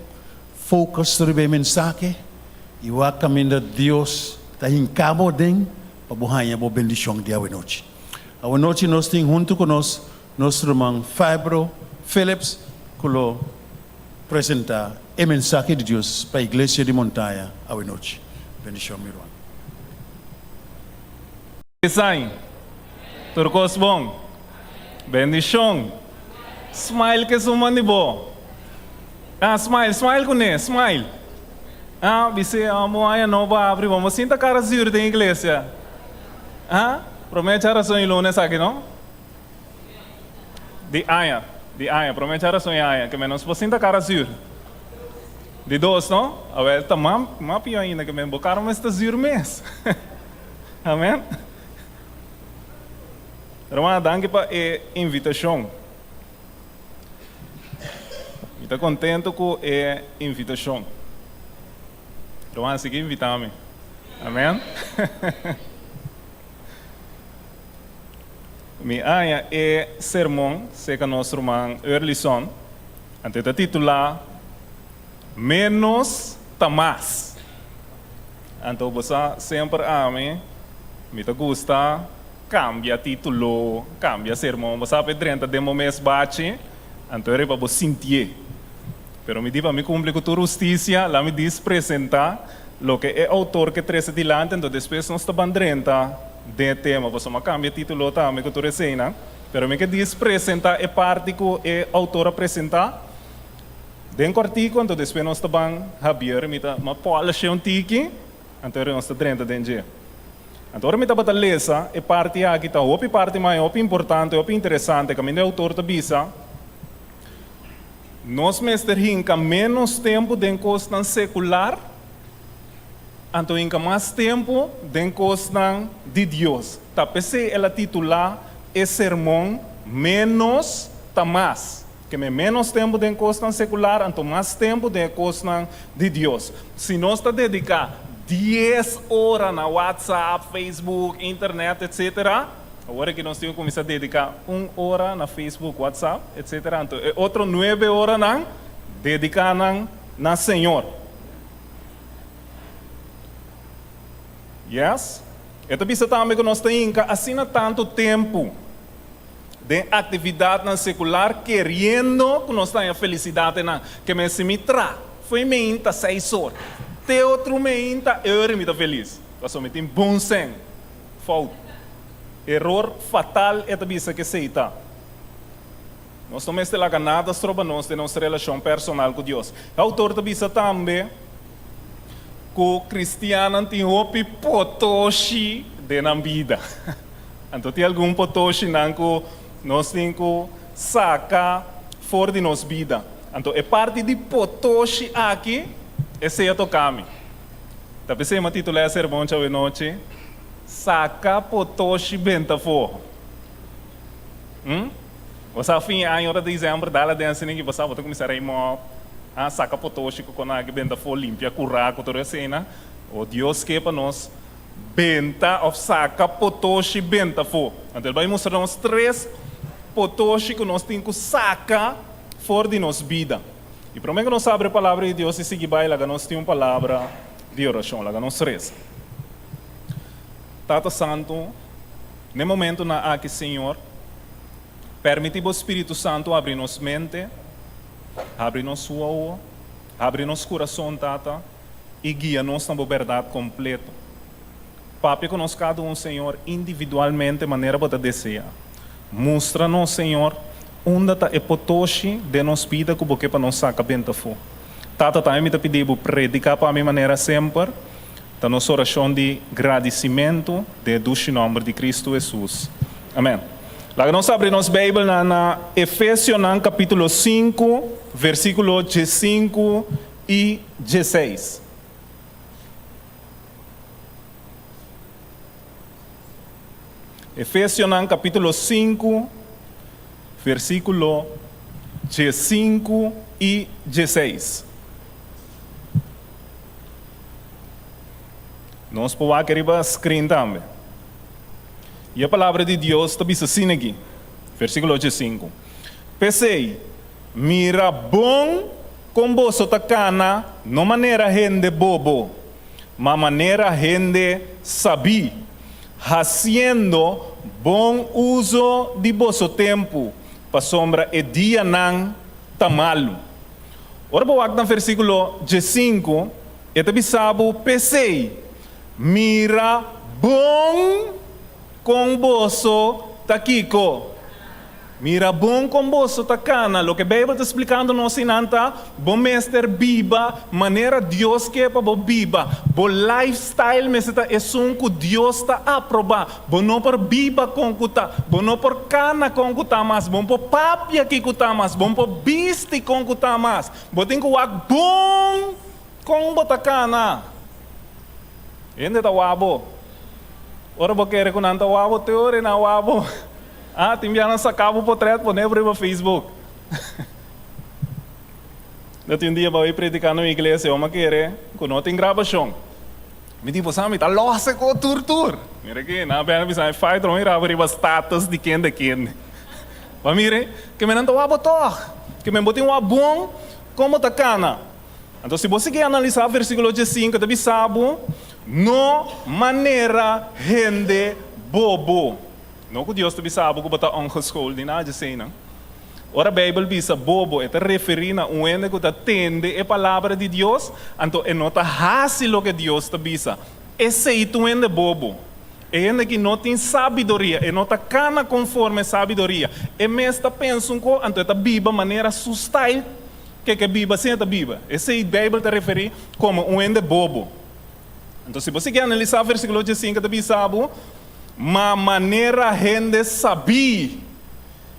focus riba e mensahe i wak kaminda Dios ta hinka bo den pa bo haña bo bendishon di awenochi. Awanochi nos tin huntu ku nos nos ruman Fabro Phillips ku lo presentá e mensahe di Dios pa Iglesia di Montaña awanochi. Bendishon mi ruman. Design. Tur kos bon. Bendishon. Smile ke suman di bo. Ah, smile, smile kuné, smile. Ah, bis'é, ah, bo aña nobo a abri bon. Bo sinta kara zuur den iglesia. Ah, promé djarason i luna esaki, no? Di aña, di aña, promé djarason i aña, ke men nos por sinta kara zuur. Di dos, no? Awel ta mas, mas pió ainda, ke men bo kara mester zuur mes. Amen. Hermana, danki pa e invitashon. Mi ta kontentu ku e invitashon. Ruman, sigui invitá mi. Amen. Mi haña e sermon serka nos ruman Earlyson, anto e ta titulá Menos ta mas. Anto bo sa semper ami mi ta gusta cambia titulo, cambia sermon, bo sa pe drenta den bo mes bachi, anto e riba bo sintié. Pero mi di pa mi cumpli cu tur husticia, la mi dis presenta loke e autor ke trece dilanti, anto despues nos ta ban drenta den e tema, pasobra mi a cambia titulo tambe cu tur eseinan, pero mi ke dis presenta e parti cu e autor a presenta. Den kòrtiku anto despues nos ta ban Javier mi ta ma pòlish'é un tiki anto ora nos ta drenta den dje. Anto ora mi tabata lesa e parti aki ta hopi parti mai hopi importante hopi interesante kaminda e outor ta bisa nos mester hinka ménos tempu den kosnan sekular anto hinka mas tempu den kosnan di Dios. Ta p'esei el a titulá e sermon Ménos ta mas. Keme ménos tempu den kosnan sekular, anto mas tempu den e kosnan di Dios. Si nos ta dediká dies ora na WhatsApp, Facebook, Internet, etc. Awor aki nos tin ku kuminsá dediká un ora na Facebook, WhatsApp, etc. Anto e otro nuebe oranan, dediká nan na Señor. Yes. E ta bisa tambe ku nos ta hinka asina tantu tempu Den aktividatnan sekular keriendo ku nos ta haña felisidat einan. Ke men si mi tra fo'i meinta seis or te otro meinta e ora mi ta felis. Pasobra mi tin bon sèn. Fout. Eror fatal e ta bisa ke esei ta. Nos no mester laga nada stroba nos den nos relashon personal ku Dios. E outor ta bisa tambe ku kristiannan tin hopi potoshi den nan bida. Anto tin algun potoshinan ku nos tin ku saka for di nos bida. Anto e parti di potoshi aki, esei a toka mi. Ta p'esei mi a titulá e sermon djawe nochi, Saka potoshi benta afó. Hm? Bo sa fin aña ora desèmber dal aden asina ki bo sa bo ta kuminsá rei mòp, ah, saka potoshi ku konaki benta afó, limpia kurá ku tur eseinan. O Dios ke pa nos Benta of saka potoshi benta afó. Anto el bai mustra nos tres potoshi ku nos tin ku saka for di nos bida. I promé ku nos abri e Palabra di Dios i sigui bai, laga nos tin un palabra di orashon. Laga nos resa. Tata Santu, n'e momentunan aki, Señor, pèrmití Bo Spiritu Santu abri nos mente, habri nos wowo, habri nos kurason, Tata, i guia nos na bo bèrdat kompleto. Papia ku nos kada un, Señor, individualmente manera bo ta deseá. Mustra nos, Señor, unda ta e potoshi den nos bida ku bo ke pa nos saka benta afó. Tata, tambe mi ta pidi bo prediká pa mi manera semper. Ta nos orashon di gradisimentu den e dushi nòmber di Kristu Hesus. Amèn. Laga nos abri nos Beibelnan na Efesionan kapítulo sinku, versíkulo diesinku i dieseis. Efesionan kapítulo sinku, versíkulo diesinku i dieseis. Nos por wak riba screen tambe. I e Palabra di Dios ta bisa asina aki, versíkulo diesinku, P'esei, Mira bon kon boso ta kana, no manera hende bobo, ma manera hende sabí. Hasiendo bon uso di boso tempu, pasobra e dianan ta malu. Ora bo wak na versíkulo diesinku, e ta bisa bo, P'esei, mira bon kon boso ta kiko? Mira bon kon boso ta kana. Loke Beibel ta splikando nos einan ta, bo mester biba manera Dios ke pa bo biba. Bo lifestyle mester ta esun ku Dios ta aprobá. Bo no por biba kon ku ta. Bo no por kana kon ku ta mas. Bo no por papia ki ku ta mas. Bo no por bisti kon ku ta mas. Bo tin ku wak bon kon bo ta kana. Hende ta wak bo. Ora bo kere ku nan ta wak bo, te ora e nan wak bo. Ah, tin bia nan saca bo potret pone bo riba Facebook. No tin un dia bo a predica na un iglesia, bo a kere cu no tin grabacion. Mi di, bo sa mi ta lose cu tur tur. Mira aki, nan a bini bisa mi, Fai tron graba riba status di kende kende. Bo a mira, ke men nan ta wak bo tog. Ke men bo tin wak bon con bo ta cana. Anto si bo sigui analisa versiculo diesinco ta bisa bo, No manera hende bobo. No ku Dios ta bisa bo ku bo ta ongeschoold ni nada djeseinan. Ora Beibel bisa bobo, e ta referí na un hende ku ta tende e palabra di Dios, anto e no ta hasi loke Dios ta bisa. Esei ta un hende bobo. E hende ki no tin sabiduria, e no ta kana konforme sabiduria. E mes ta pensa un ko, anto e ta biba manera su style ke ke biba, asina e ta biba. Esei Beibel ta referí komo un hende bobo. Anto si bo sigui analisá versíkulo diesinko ta bisa bo, Ma manera hende sabí.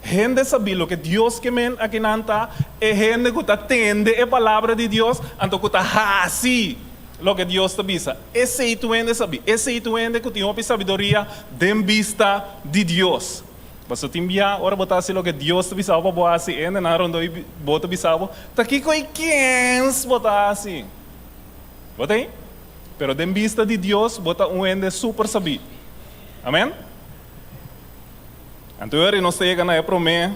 Hende sabí, loke Dios ke men akinan ta e hende ku ta tende e palabra di Dios, anto ku ta hasi loke Dios ta bisa. Esei tur hende sabí. Esei tur hende ku tin hopi sabiduria den bista di Dios. Pasobra tin bia ora bo ta hasi loke Dios ta bisa bo pa bo hasi, e hendenan rondó bo ta bisa bo, Ta kiko i kens bo ta hasi? Bo ta ei? Pero den bista di Dios bo ta un hende super sabí. Amen? Anto ora nos ta yega na e promé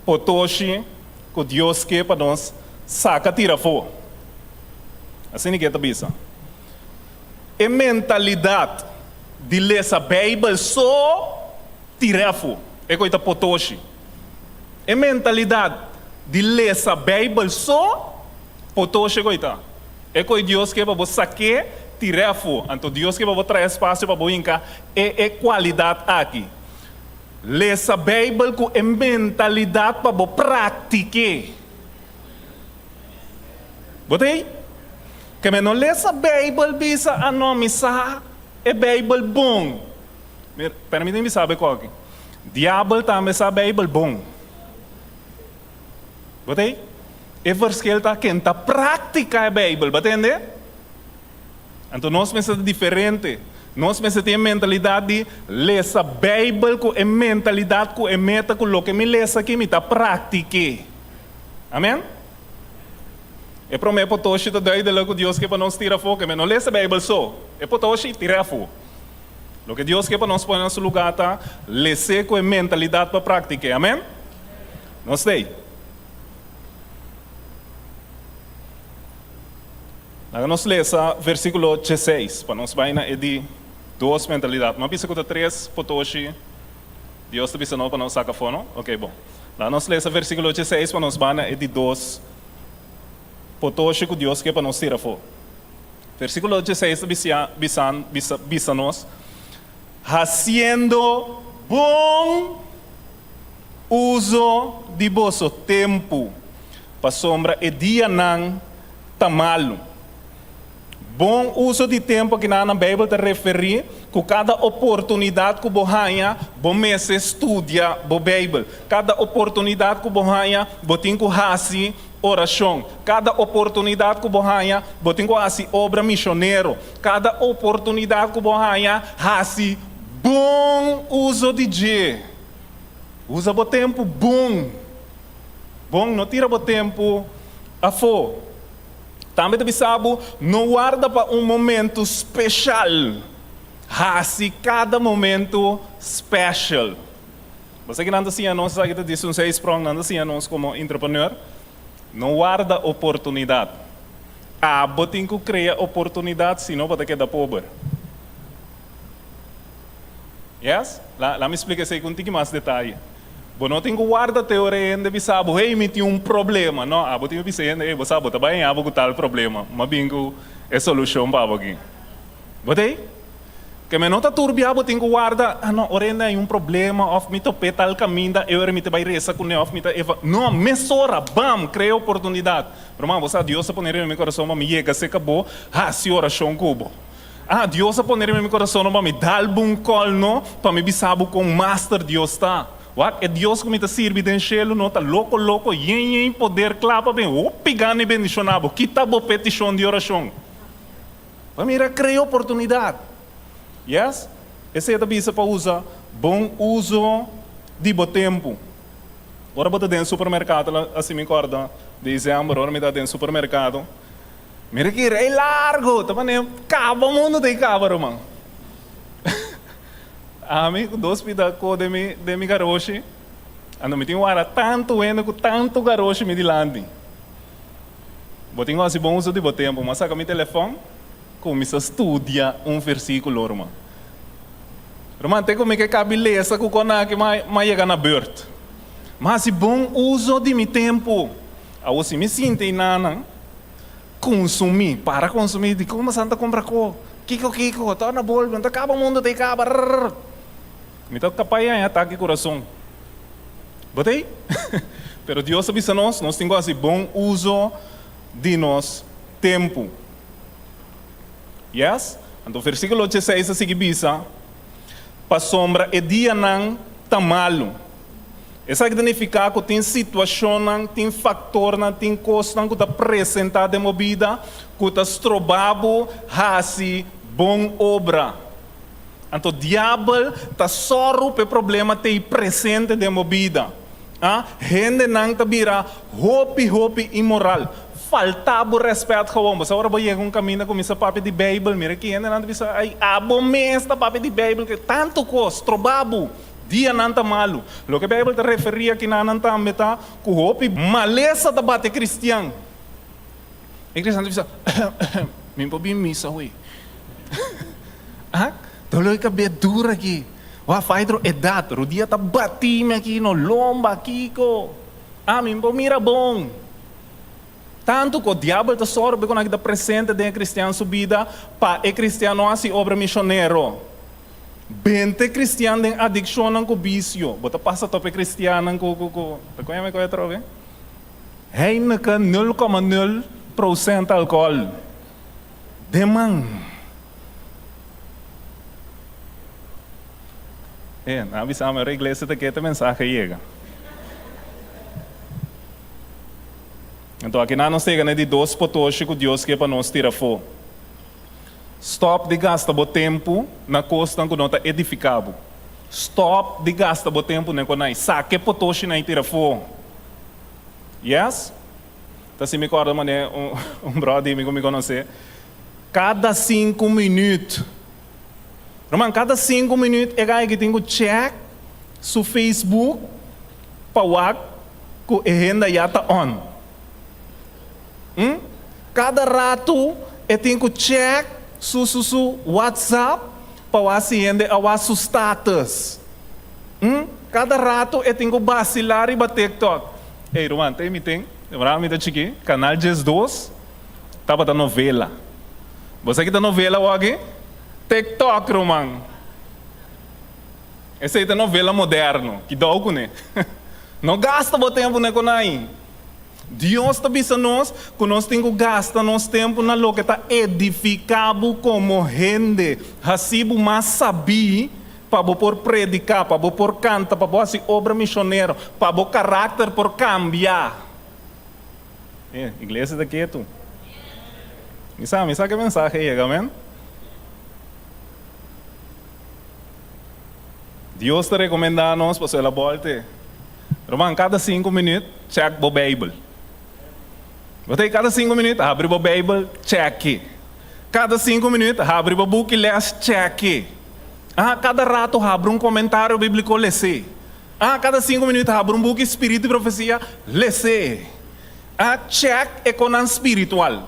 potoshi ku Dios ke pa nos saka tira afó. Asina ke e ta bisa. E mentalidat di lesa Beibel so tira afó. E ku ei ta potoshi. E mentalidat di lesa Beibel so potoshi ku ei ta. E koe Dios ke pa bo sak'é, tir'é afó. Anto Dios ke pa bo traha espasio pa bo hinka e e kualidat aki. Lesa Beibel ku e mentalidat pa bo praktik'é. Bo ta ei? Ke men no lesa Beibel bisa, Ah no, mi sa e Beibel bon. Mira, permiti mi bisa bo e koki. Diabel tambe sa Beibel bon. Bo ta ei? E verschil ta ken ta praktika e Beibel, bo a tende? Anto nos mester ta diferente. Nos mester tin e mentalidat di lesa Beibel ku e mentalidat ku e meta ku loke mi lesa aki mi ta praktik'é. Amen? E promé potoshi ta duidelijk ku Dios ke pa nos tira afó, ke men no lesa Beibel so. E potoshi, tir'é afó. Loke Dios ke pa nos pone na su lugá ta les'é ku e mentalidat pa praktik'é. Amen? Nos ta ei. Laga nos lesa versíkulo dieseis pa nos bai na e di dos mentalidat. No a bisa ku ta tres potoshi Dios ta bisa no pa nos saka afó, no? Oke, bon. Laga nos lesa versíkulo dieseis pa nos bai na e di dos potoshi ku Dios ke pa nos tira afó. Versíkulo dieseis ta bisa, bisa, bisa, bisa nos, Hasiendo bon uso di boso tempu, pasobra e dianan ta malu. Bon uso di tempu akinan na Beibel ta referí ku kada oportunidat ku bo haña, bo mester studia bo Beibel. Kada oportunidat ku bo haña, bo tin ku hasi orashon. Kada oportunidat ku bo haña, bo tin ku hasi obra mishonero. Kada oportunidat ku bo haña, hasi bon uso di dje. Usa bo tempu bon. Bon, no tira bo tempu afó. Tambe ta bisa bo, no warda pa un momentu speshal. Hasi kada momentu special. Bo sa ki nan ta siña nos, esaki ta disi un zijsprong, nan ta siña nos komo entrepreneur, no warda oportunidat. Abo tin ku krea oportunidat, sino bo ta keda pober. Yes? La, la mi splika esei ku un tiki mas detaye. Bo no tin ku warda te ora e hende bisa bo, hey, mi tin un problema. No, abo tin ku bisa e hende, hey, bo sa, bo ta bai haña bo ku tal problema. M'a bin ku e solushon pa bo aki. Bo ta ei? Ke mi no ta turbia bo tin ku warda, ah no, ora hende haña un problema òf mi top'é tal kaminda, e ora mi ta bai resa kuné òf mi ta eva. No, mesora, bam, krea oportunidat. Ruman, bo sa, Dios a pone riba mi kurason pa mi yega serka bo, hasi orashon ku bo. Ah, Dios a pone riba mi kurason no pa mi dal bo un kòl no, pa mi bisa bo kon master Dios ta. Wak, e Dios ku mi ta sirbi den shelu no ta loko loko, yen yen poder kla pa bin hopi gana i bendishoná bo. Kita bo petishon di orashon. Pa mira krea oportunidat. Yes, esei ta bisa pa usa bon uso di bo tempu. Ora bo ta den supermerkado, asi mi kòrda desèmber ora mi ta den supermerkado, Mira ki rei largu, ta manera kaba mundu ta e kaba ruman. Ami ku dos pida ko den mi den mi garoshi, anto mi tin wara tantu hende ku tantu garoshi mi dilanti. Bo tin ku hasi bon uso di bo tempu, mi a saka mi telefòn kuminsá studia un versíkulo ruman. Ruman te ku mi ke kabi lesa ku konaki mi a yega na bùrt. Mi a hasi bon uso di mi tempu. Awor si mi sinti einanan Consumi, para consumi, di como santa compra co, kico kico, torna bolbe, no ta caba mundo ta e caba, rrrr. Mi ta capaz di haña atake curason. Bo ta ei? Pero Dios a bisa nos, nos tin cu haci bon uso di nos tempo. Yes? Anto versiculo dieseis a sigui bisa, Pasobra e dianan ta malu. Esaki ta nifiká ku tin situashonnan, tin faktornan, tin kosnan ku ta presentá den bo bida ku ta stroba bo hasi bon obra. Anto Diabel ta sòru pa e problema t'ei presente den bo bida. A Hendenan ta bira hopi hopi inmoral. Falta bo rèspèt gewoon. Bo sa ora bo yega un kaminda kuminsá papia di Beibel, mira ki hendenan ta bisa, Ai, abo mes ta papia di Beibel, tantu kos stroba bo. Dianan ta malu. Loke Bijbel ta referí akinanan tambe ta ku hopi malesa ta bati e kristian. E kristian ta bisa, Mi por bin misa hui. Ah, dolor di kabes dur aki. Wak faidro edat, rudia ta bati mi aki, no lomba, kiko. Ah, mi por mira bon. Tantu ku diabel ta sòru pa e ku nan ta presente den e kristian su bida pa e kristian no hasi obra mishonero. Bente cristian den adiccionnan cu vicio. Bo ta pasa tope cristiannan cu cu cu ta con yama e coe atrobe? Heineken nul coma nul procent alcohol. Den man. E, nan a bisa mi ora iglesia ta kete mensahe yega. Anto aki nan nos yega na e di dos potoshi cu Dios ke pa nos tira afo. Stòp di gasta bo tempu na kosnan ku no ta edifiká bo. Stòp di gasta bo tempu na e konai. Saka e potoshinan i tira afó. Yes? Ta si mi kòrda manera un bròder di mi ku mi konosé, kada sinku minüt, ruman, kada sinku minüt e gai ki tin ku chèk su Facebook pa wak ku e hende ya ta on. Hm? Kada ratu e tin ku check su su su WhatsApp pa wak si hende a wak su status. Hm? Kada ratu e tin ku basilá riba TikTok. Ey ruman, te mi tin, ora mi ta chikí, Canal 12 tabata novela. Bo sa ki ta novela awor-aki? TikTok, ruman. Esei ta novela moderno. Kidou kuné. No gasta bo tempu na e konai. Dios ta bisa nos ku nos tin ku gasta nos tempu na loke ta edifiká bo komo hende, hasi bo mas sabí pa bo por prediká, pa bo por kanta, pa bo hasi obra mishonero, pa bo karakter por kambia. E iglesia ta ketu. Mi sa, mi sa ku e mensahe yega, amen. Dios ta rekomendá nos pasobra el a bòlte. Ruman, kada sinku minüt, chèk bo Beibel. Bo ta ei kada sinku minüt, habri bo Beibel, chèk'e. Kada sinku minüt, habri bo buki lès, chèk'e. Ah, kada ratu habri un komentario bíbliko, les'é. Ah, kada sinku minüt, habri un buki Spiritu i Profesia, les'é. Ah, chèk e konan spiritual.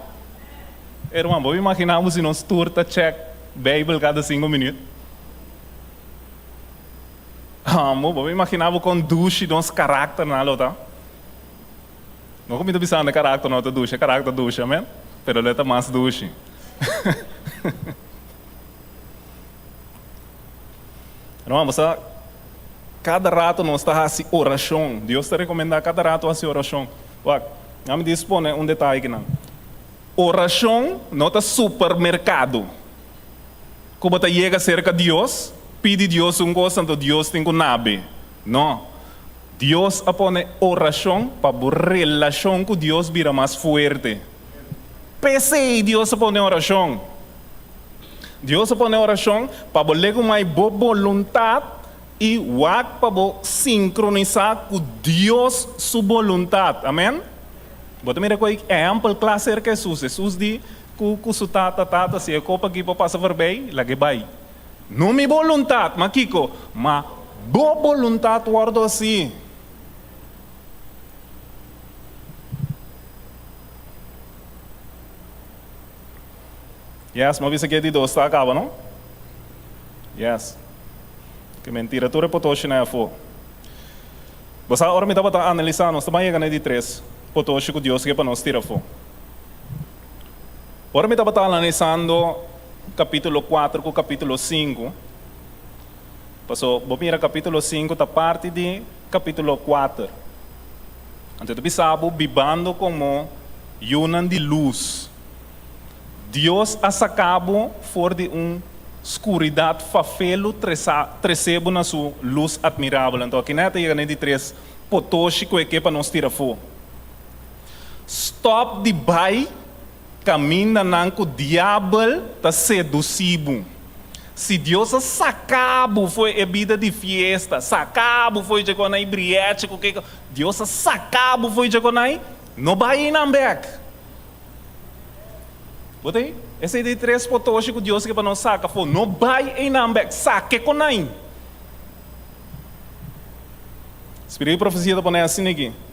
Ei, ruman, bo imaginá bo si nos tur ta chèk Beibel kada sinku minüt? Amo, bo por imaginá bo kon dushi nos karakternan lo ta? No ku mi ta bisando e karakter no ta dushi, e karakter dushi, amen? Pero lo e ta mas dushi. Herman, bo sa, kada rato nos ta hasi orashon. Dios ta rekomendá kada rato hasi orashon. Wak, nan mi dis pone un detaye akinan. Orashon no ta supermerkado. Ku bo ta yega serka Dios, pidi Dios un kos, anto Dios tin ku nabe. No. Dios a pone orashon pa bo relashon ku Dios bira mas fuerte. P'esei Dios a pone orashon. Dios a pone orashon pa bo legumai bo boluntat i wak pa bo sinkronisá ku Dios su boluntat. Amen? Bo ta mira ku e ehèmpel kla serka Hesus. Hesus di ku ku su Tata, Tata, si e kopa aki por pasa forbei, lag'é bai. No mi boluntat, ma kiko? Ma bo boluntat wòrdu hasí. Yes, mi a bisa ku e di dos ta a kaba, no? Yes. Ke mentira tur e potoshi na e afó. Bo sa, ora mi tabata analisá, nos ta ban yega na e di tres potoshi ku Dios ke pa nos tira afó. Ora mi tabata analisando kapítulo kuater ku kapítulo sinku, paso bo mira kapítulo sinku ta parti di kapítulo kuater. Anto e ta bisa bo bibando komo yunan di lus. Dios a saka bo for di un skuridat fafelu trese bo na su lus atmirabel. Anto aki nèt a yega na e di tres potoshi ku e ke pa nos tira afó. Stòp di bai kamindanan ku diabel ta sedusí bo. Si Dios a saka bo fo'i e bida di fiesta, saka bo fo'i djekonai brièchi ku kiko, Dios a saka bo fo'i djekonai, no bai einan bèk. Bo ta ei? Esei ta e tres potoshi ku Dios ke pa nos saka afó. No bai einan bèk, saka e konai. Spiritu di profesia ta pone asina aki.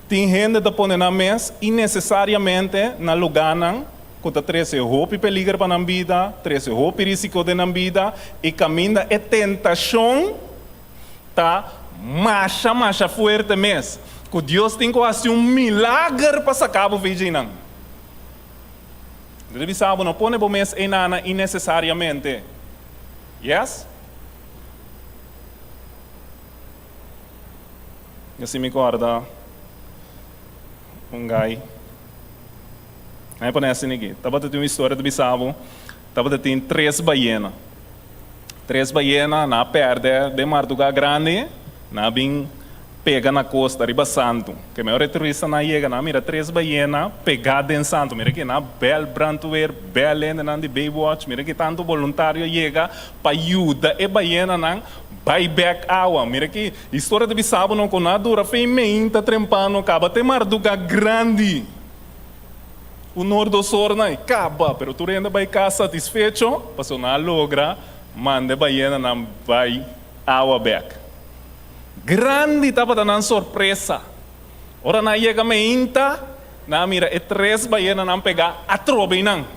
Tin hende ta pone nan mes innesesariamente na lugánan ku ta trese hopi peliger pa nan bida, trese hopi risiko den nan bida i kaminda e tentashon ta masha masha fuerte mes, ku Dios tin ku hasi un milager pa saka bo for dje nan. Bo ta bisa bo no pone bo mes einana innesesariamente. Yes? Mi si mi corda un guy. Nan e pone asina aki. Tabata tin un historia ta bisa bo, tabata tin tres bayena. Tres bayena, nan a perde den marduga grandi, nan a bin pega na costa riba santu. Ke mehor e turistanan a yega, nan a mira tres bayena pega den santu. Mira aki, nan a bel brandweer, bel hendenan di Baywatch, mira ki tantu boluntario a yega pa yuda e bayenanan Bai bek awa. Mira ki historia ta bisa bo no ku na dura fe meinta trempano kaba te marduga grandi. Un or dos or nan e kaba pero tur hende bai kas satisfecho pasobra nan a logra manda e bayenanan bai awa bek. Grandi tabata nan sorpresa ora nan a yega meinta nan a mira e tres bayenanan pega atrobe nan.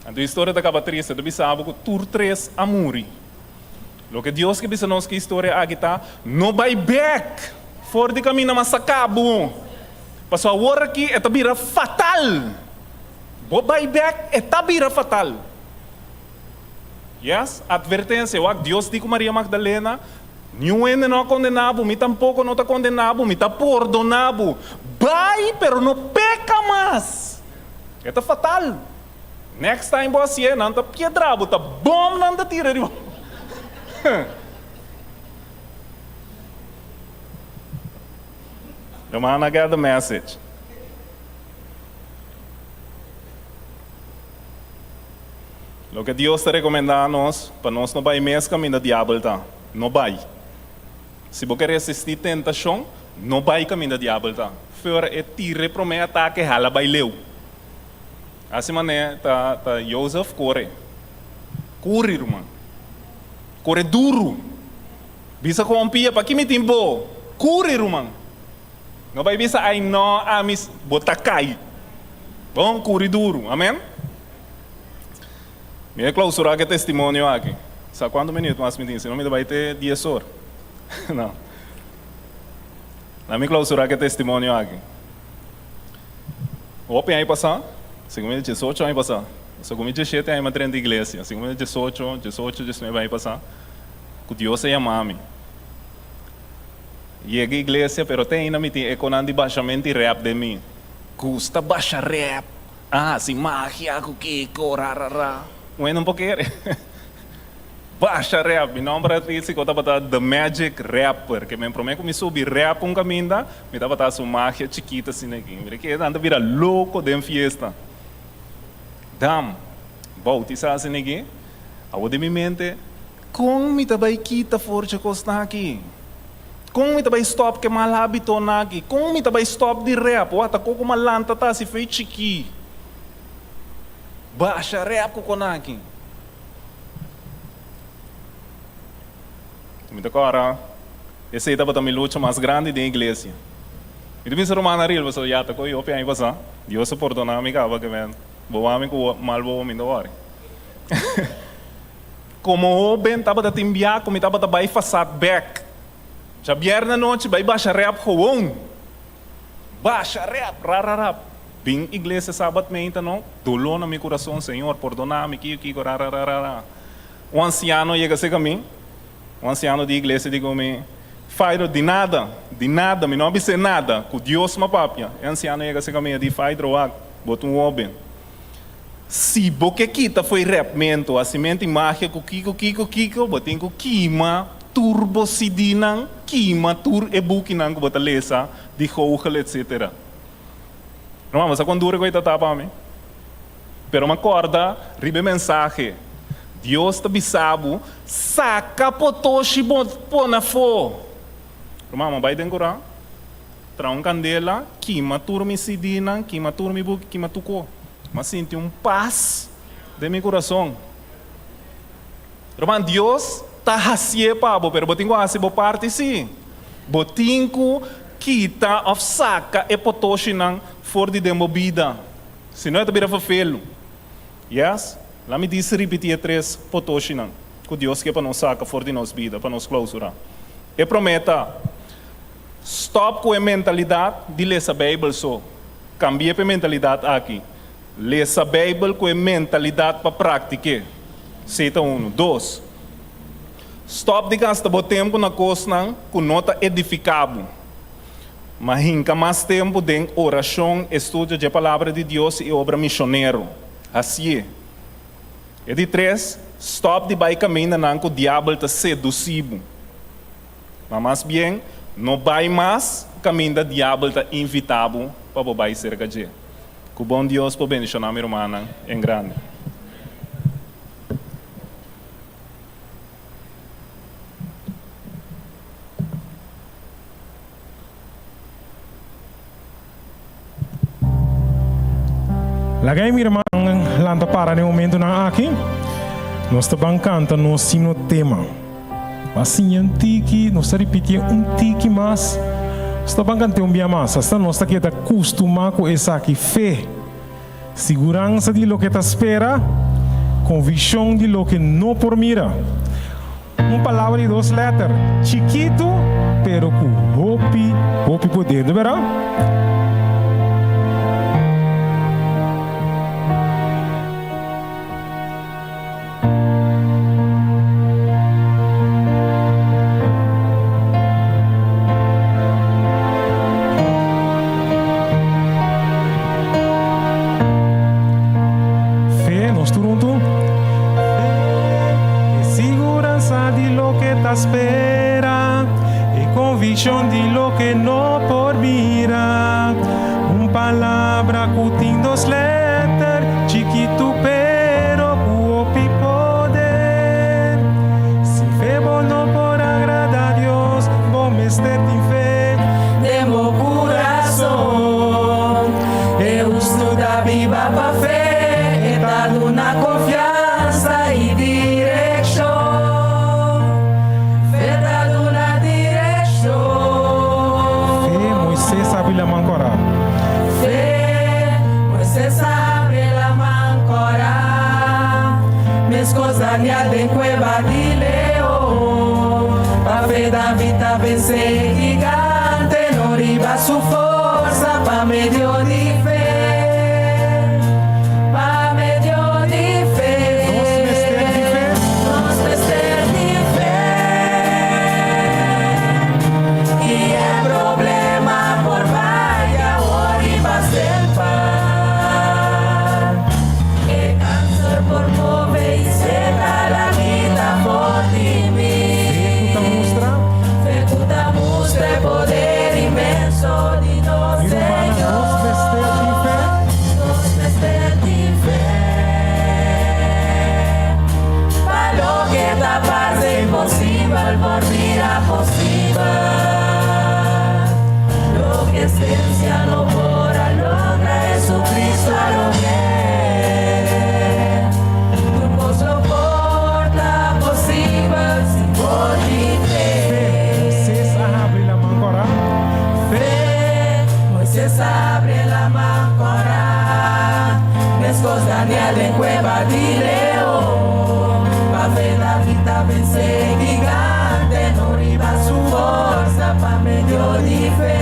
Anto historia ta kaba triste, ta bisa bo ku tur tres a muri. Loke Dios ke bisa nos ku e historia aki ta, no bai bek for di kaminda mas saka bo, pasobra awor aki e ta bira fatal. Bo bai bek e ta bira fatal. Yes, atvertensia, wak Dios di ku Maria Magdalena, Niun hende no a kondena bo, mi tampoko no ta kondena bo, mi ta pordona bo. Bai, pero no peka mas. E ta fatal. Next time bo hasié, nan ta piedra bo, ta bom nan ta tira riba bo. Romana get the message. Loke Dios ta rekomendá nos, pa nos no bai mes kaminda diabel ta. No bai. Si bo ke resistí tentashon, no bai kaminda diabel ta. Feur e tira e promé atake, hala bai leu. Asi manera ta ta Jozef kore. Kuri, ruman. Kore duru. Bisa ku un pia, Paki mi tin bo? Kuri, ruman. No bai bisa, Ai no, ami bo ta kai. Bon, kuri duru. Amen. Mi a klausurá ku e testimonio aki. Sa kuantu minuut mas mi tin, si no mi ta bai te dies or. No. Laat mi klausurá ku e testimonio aki. Hopi aña pasá, segun mi diesocho aña pasá, segun mi dieshete aña mi a drenta iglesia, segun mi diesocho, diesocho, diesnuebe aña pasá, ku Dios a yama mi. Yega iglesia, pero te ainda mi tin ekonan di bashamento i rèp den mi. Gusta basha rèp, a hasi magia ku kiko, ra ra ra. Wei no por kere. Basha rèp, mi nòmber artístiko tabata The Magic Rapper, ke men promé ku mi subi rèp un kaminda, mi tabata hasi un magia chikito asina aki. Mira ke nan ta bira loko den fiesta. Dam, boutisá asina aki, awor den mi mente, kon mi ta bai kita for dje kosnan aki? Kon mi ta bai stòp ke mal hábitonan aki? Kon mi ta bai stòp di rèp? Wak ta koko malanta ta hasi fei chikí. Basha rèp ku konan aki. Mi ta kòrda, esei tabata mi lucha mas grandi den iglesia. Mi ta bisa ruman Ariel, pasobra ya ta ko'i hopi aña pasá. Dios a pordoná mi kaba ke men bo wak mi ku mal bobo mi ta wòri. Komo hóben tabata tin bia ku mi tabata bai fasat bèk. Djabièrnè anochi bai basha rèp gewon. Basha rèp, ra ra ra. Bin iglesia sabat meinta no, doló na mi kurason, Señor, pordoná mi, kiko kiko, ra ra ra ra ra. Un ansiano yega serka mi, un ansiano di iglesia di ku mi, Faidro, di nada, di nada, mi no a bis'é nada, ku Dios m'a papia. E ansiano yega serka mi, e di, Faidro, wak, bo ta un hóben. Si bo ke kita fo'i rèpmentu, hasimentu i magia ku kiko, kiko, kiko, bo tin ku kima tur bo CD-nan, kima tur e bukinan ku bo ta lesa di Google etcetera. Ruman, bo sa kon duru ku ei ta ta pa mi? Pero mi a kòrda riba e mensahe, Dios ta bisa bo, Saka potoshi bo pone afó. Ruman, mi a bai den kurá. Traha un kandela, kima tur mi CD-nan, kima tur mi buki, kima tur ko. Mi a sinti un pas den mi kurason. Ruman, Dios ta hasié pa bo, pero bo tin ku hasi bo parti sí. Bo tin ku kita òf saka e potoshinan for di den bo bida. Si no e ta bira ferfelu. Yes, laat mi dis ripití e tres potoshinan ku Dios ke pa nos saka for di nos bida, pa nos klousurá. E promé ta. Stòp ku e mentalidat di lesa Beibel so. Kambia pa e mentalidat aki. Lesa Beibel ku e mentalidat pa praktik'é. Esei ta unu. Dos, stòp di gasta bo tempu na kosnan ku no ta edifiká bo. Ma hinka mas tempu den orashon, estudio dje Palabra di Dios i obra mishonero. Hasié. E di tres, stòp di bai kamindanan ku Diabel ta sedusí bo. Ma mas bien, no bai mas kaminda diabel ta invitá bo pa bo bai serka dje. Ku bon Dios por bendishoná mi rumannan en grandi. Laga e mi rumannan lanta para den momentunan aki. Nos ta ban kanta nos himno tema. Mas siña un tiki, nos ta ripitié un tiki mas. Nos ta ban kant'é un bia mas, asta nos ta keda kustumá ku esaki. Fe, siguransa di loke ta spera, konvikshon di loke no por mira. Un palabra di dos lèter, chikitu pero ku hopi, hopi poder, no bèrdat? Fe, nos tur huntu. Fe e siguransa di loke ta spera, e konvikshon di loke no por mira. Un palabra ku tin dos lèter, chikitu pero ku hopi poder. Sin fe bo no por agrada Dios, bo mester tin fe. Den bo kurason. E hustu ta biba pa fe, e ta duna konfiansa i direkshon. Fe ta duna direkshon. Fe, Moises a habri laman kòrá. Fe, Moises a habri laman kòrá. Meskos Daniel den. den kueba di leon. Pa fe David a vense e gigante, no riba su forsa, pa medio di fe. Pa medio di fe. Nos mester di fe. Nos mester di fe. I e problema por bai awor i pa semper. E kanser por move i seka la kita for di mi. Fe ku ta mustra. Fe ku ta mustra e poder inmenso di nos Mi rumannan, Señor. nos mester di fe. Nos mester di fe. Pa loke ta parse imposibel por bira posibel. Loke siensia no por a logra, Jesucristo a logr'é. Tur kos lo por ta posibel si bo tin fe. Moisés a habri laman kòrá. Fe, Moisés a habri laman kòrá. Meskos Daniel den kueba di leon. Pa fe David a vense gigante, no riba su forsa, pa medio di fe.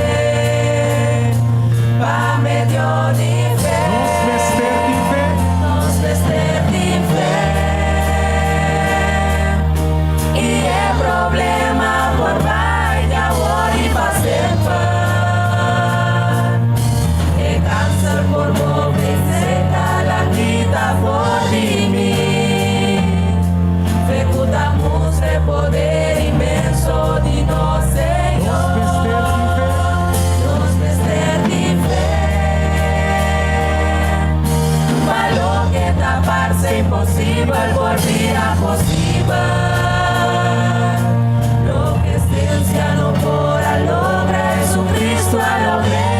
Pa medio di fe. Nos mester di fe. Nos mester di fe. I e problema por bai awor i pa semper. E kanser por move seka la kita for di mi. Fe ku ta mustra e poder inmenso di nos Señor. Nos mester di fe. Nos mester di fe. Pa loke ta parse imposibel por bira posibel. Loke siensia no por a logra, Jesucristo a logr'é.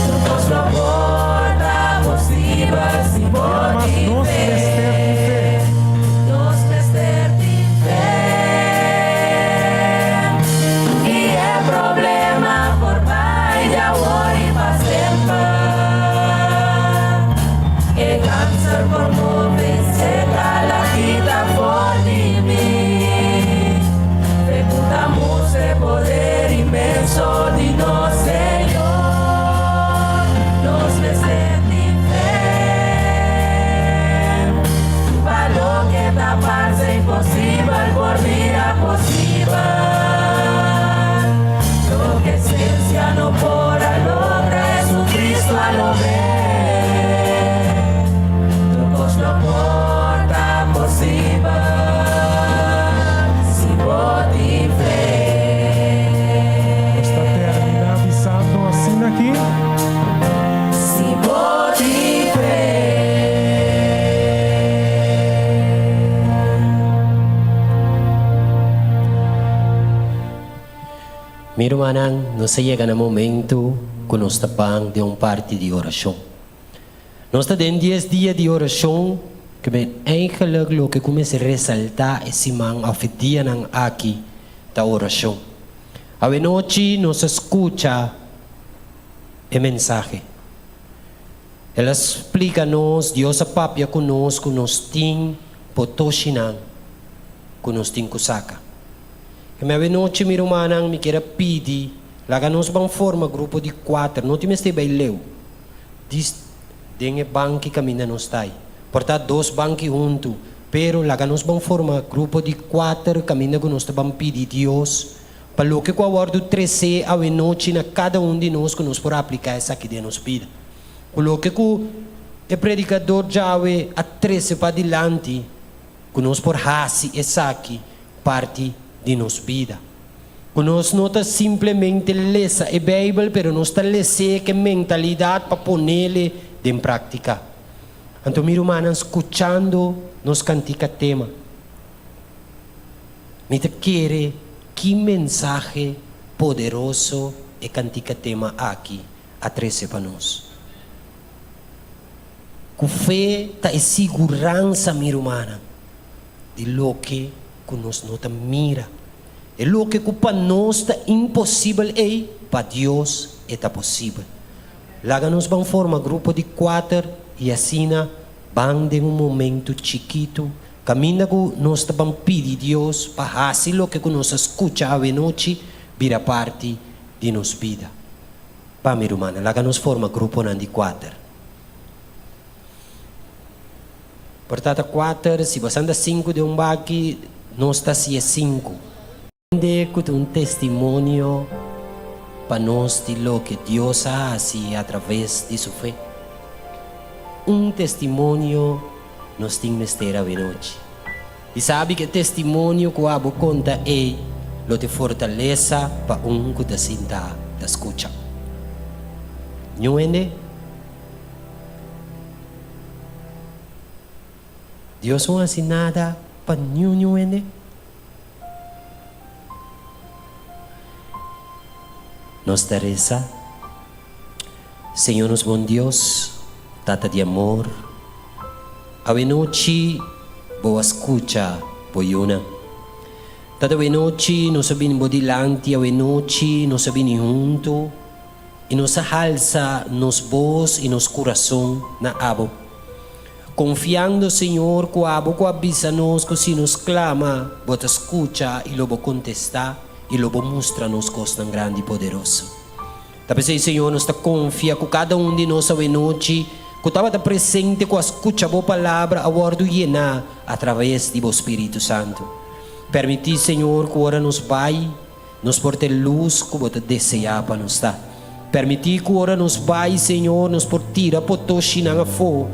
Tur kos lo por ta posibel si bo Mas tin nos mester di fe. Nos mester di fe. I e problema por bai awor i pa semper. E kanser por move seka la kita for di mi. Fe ku ta mustra e poder inmenso di nos Señor. Nos mester di fe. Pa loke ta parse imposibel por bira posibel. Loke siensia no por a logra, Jesucristo a logr'é. Tur kos lo por ta posibel si bo tin fe. Nos ta terminá bisando asina aki. Si bo tin fe. Mi rumannan, nos a yega na momento ku nos ta ban den un parti di orashon. Nos ta den 10 dia di orashon, ku ben eigenlijk loke kuminsá resaltá e siman òf dianan aki ta orashon. Anochi nos a skucha e mensahe. El a splika nos, Dios a papia ku nos, ku nos tin potoshinan, ku nos tin ku saka. I anochi, mi rumannan, mi ke pidi, laga nos ban forma grupo di kuater, no tin mester bai leu. Dis, den e banki kaminda nos ta. Por ta dos banki huntu, pero laga nos ban forma grupo di kuater kaminda ku nos ban pidi Dios, pa loke ku a wòrdu tresé anochi na kada un di nos ku nos por apliká esaki den nos bida. Loke ku e predikadó djawe a trese padilanti, ku nos por hasi esaki parti di nos bida. Ku nos no ta simplemente lesa e Beibel, pero nos ta lesa ku mentalidat pa pon'é den práktika. Anto, mi rumannan, skuchando nos kantika tema. Mi ta kere ki mensahe poderoso e kantika tema aki a trese pa nos. Ku fe ta e siguransa, mi rumannan, di loke ku nos no ta mira. E loke ku pa nos ta imposibel e pa Dios ta posibel. Laga nos ban forma grupo di kuater i asina. Ban den un momentu chikitu kaminda ku nos ta ban pidi Dios pa hasi loke ku nos a skucha awenochi bira parti di nos bida. Pa mi rumannan, laga nos forma gruponan di kuater. Por ta ta kuater, si bo a santa sinku den un baki, nos ta hasié sinku. Hende ku ta un testimonio pa nos di loke Dios a hasi atraves di su fe. Un testimonio nos tin mester awenochi. I sabi ku e testimonio ku abo konta ei lo ta e fortalesa pa un ku ta sinta ta skucha. Niun hende? Dios no hasi nada pa niun niun hende? Nos ta resa, Señor nos bon Dios, Tata di amor, awenochi Bo a scucha Bo yunan. Tata awenochi nos a bini Bo dilanti, awenochi nos a bini hunto i nos a halsa nos bos i nos curason na Abo. Konfiando, Señor, ku abo ku a bisa nos ku si nos klama, bo ta skucha i lo bo kontestá i lo bo mustra nos kosnan grandi i poderoso. Ta p'esei, Señor, nos ta konfia ku kada un di nos awenochi ku tabata presente ku a skucha bo palabra a wòrdu yená atraves di bo Spiritu Santu. Permití, Señor, ku ora nos bai, Nos por ta e lus ku bo ta deseá pa nos ta. Permití ku ora nos bai, Señor, nos por tira potoshinan afó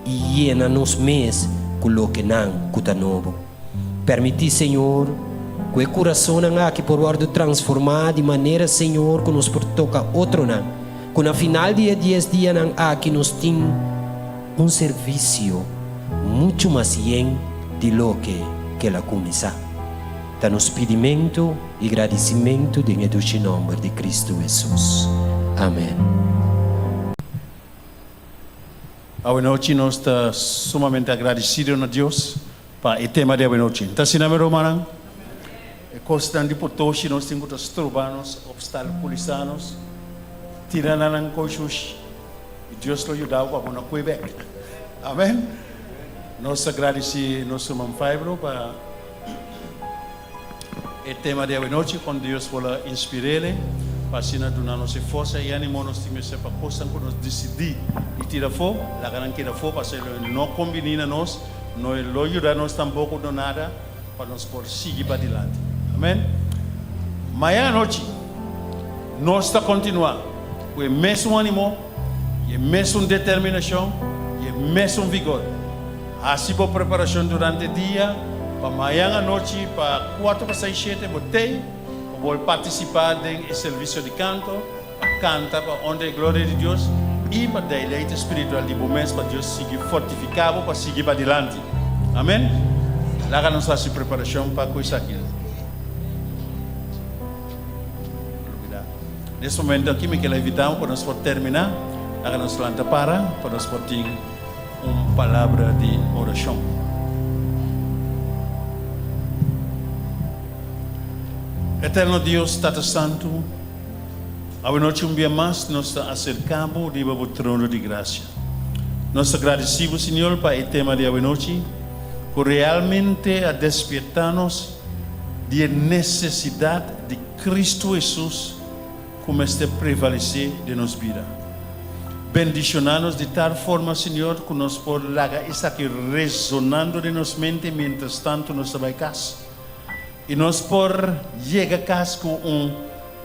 i yena nos mes ku lokenan ku ta nobo. Permití, Señor, ku e kurasonnan aki por wòrdu transformá di manera, Señor, ku nos por toka otronan, ku na final di e dies dianan aki nos tin un servisio muchu mas yen di loke kel a kuminsá. Ta nos pidimentu i gradisimentu den e dushi nòmber di Kristu Hesus. Amen. Awenochi nos ta sumamente agradecido na Dios pa e tema di awenochi. Ta asina mi rumannan? E cosnan di potoshi nos tin cu ta stroba nos, obstaculisa nos, tira na nan coy shushi. Y Dios lo yuda bo pa bo no coy bek. Amen. Nos ta gradici nos ruman Fibro pa. E tema di awenochi, Kon Dios por a inspir'ele pa asina duna nos e forsa i animo nos tin mester pa kosnan ku nos disidí di tira afó, laga nan keda afó pasobra e lo no kombiní na nos, no e lo yuda nos tampoko no nada pa nos por sigui padilanti. Amen. Mañana anochi nos ta kontinuá ku e mesun animo i e mesun determinashon i e mesun vigor. Hasi bo preparashon durante dia pa mayan anochi pa kuater pa seis shete bo tei pa bo partisipá den e servisio di kanto, pa kanta pa honra e gloria di Dios i pa deleite spiritual di bo mes pa Dios sigui fortifiká bo pa sigui padilanti. Amen. Laga nos hasi preparashon pa ku esaki. Nes momento aki mi kela invitá bo pa nos por terminá. Laga nos lanta para pa nos por tin. Un palabra di orashon. Eterno Dios, Tata Santu, awenochi un bia mas nos ta aserká Bo riba Bo trono di grasia. Nos ta gradisí Bo, Señor, pa e tema di awenochi ku realmente a despiertá nos di e nesesidat di Kristu Hesus ku mester prevalesé den nos bida. Bendishoná nos di tal forma, Señor, ku nos por laga esaki resonando den nos mente miéntras tantu nos ta bai kas. I nos por yega kas ku un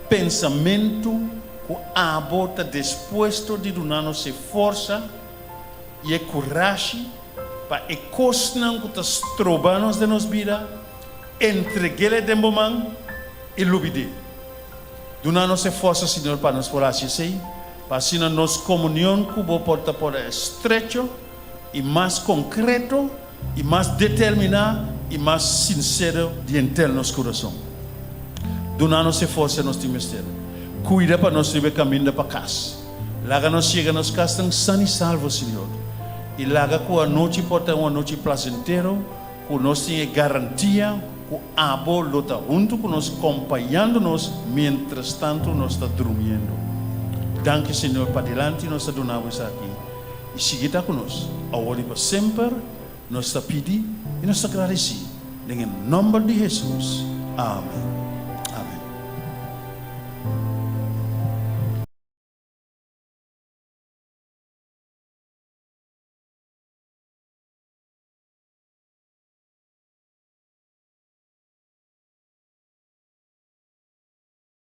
pensamentu ku Abo ta dispuesto di duna nos e forsa i e kurashi pa e kosnan ku ta stroba nos den nos bida, entreg'é den Bo man i lubid'é. Duna nos e forsa, Señor, pa nos por haci esey, pa asina nos comunion cu Bo por ta por estrecho y mas concreto y mas determina y mas sincero di henter nos curason. Duna nos e forsa nos tin mester. Cuida pa nos riba e caminda pa cas. Laga nos yega nos casnan san y salvo, Señor. Y laga cu anochi por ta un anochi placentero, Ku nos tin e garantia ku Abo lo ta huntu ku nos kompañando nos miéntras tantu nos ta drumiendo. Danki Señor, padilanti nos ta duna Bo esaki i sigui ta ku nos. awor i pa semper, nos ta pidi i nos ta gradisí, den e nòmber di Hesus. Amèn.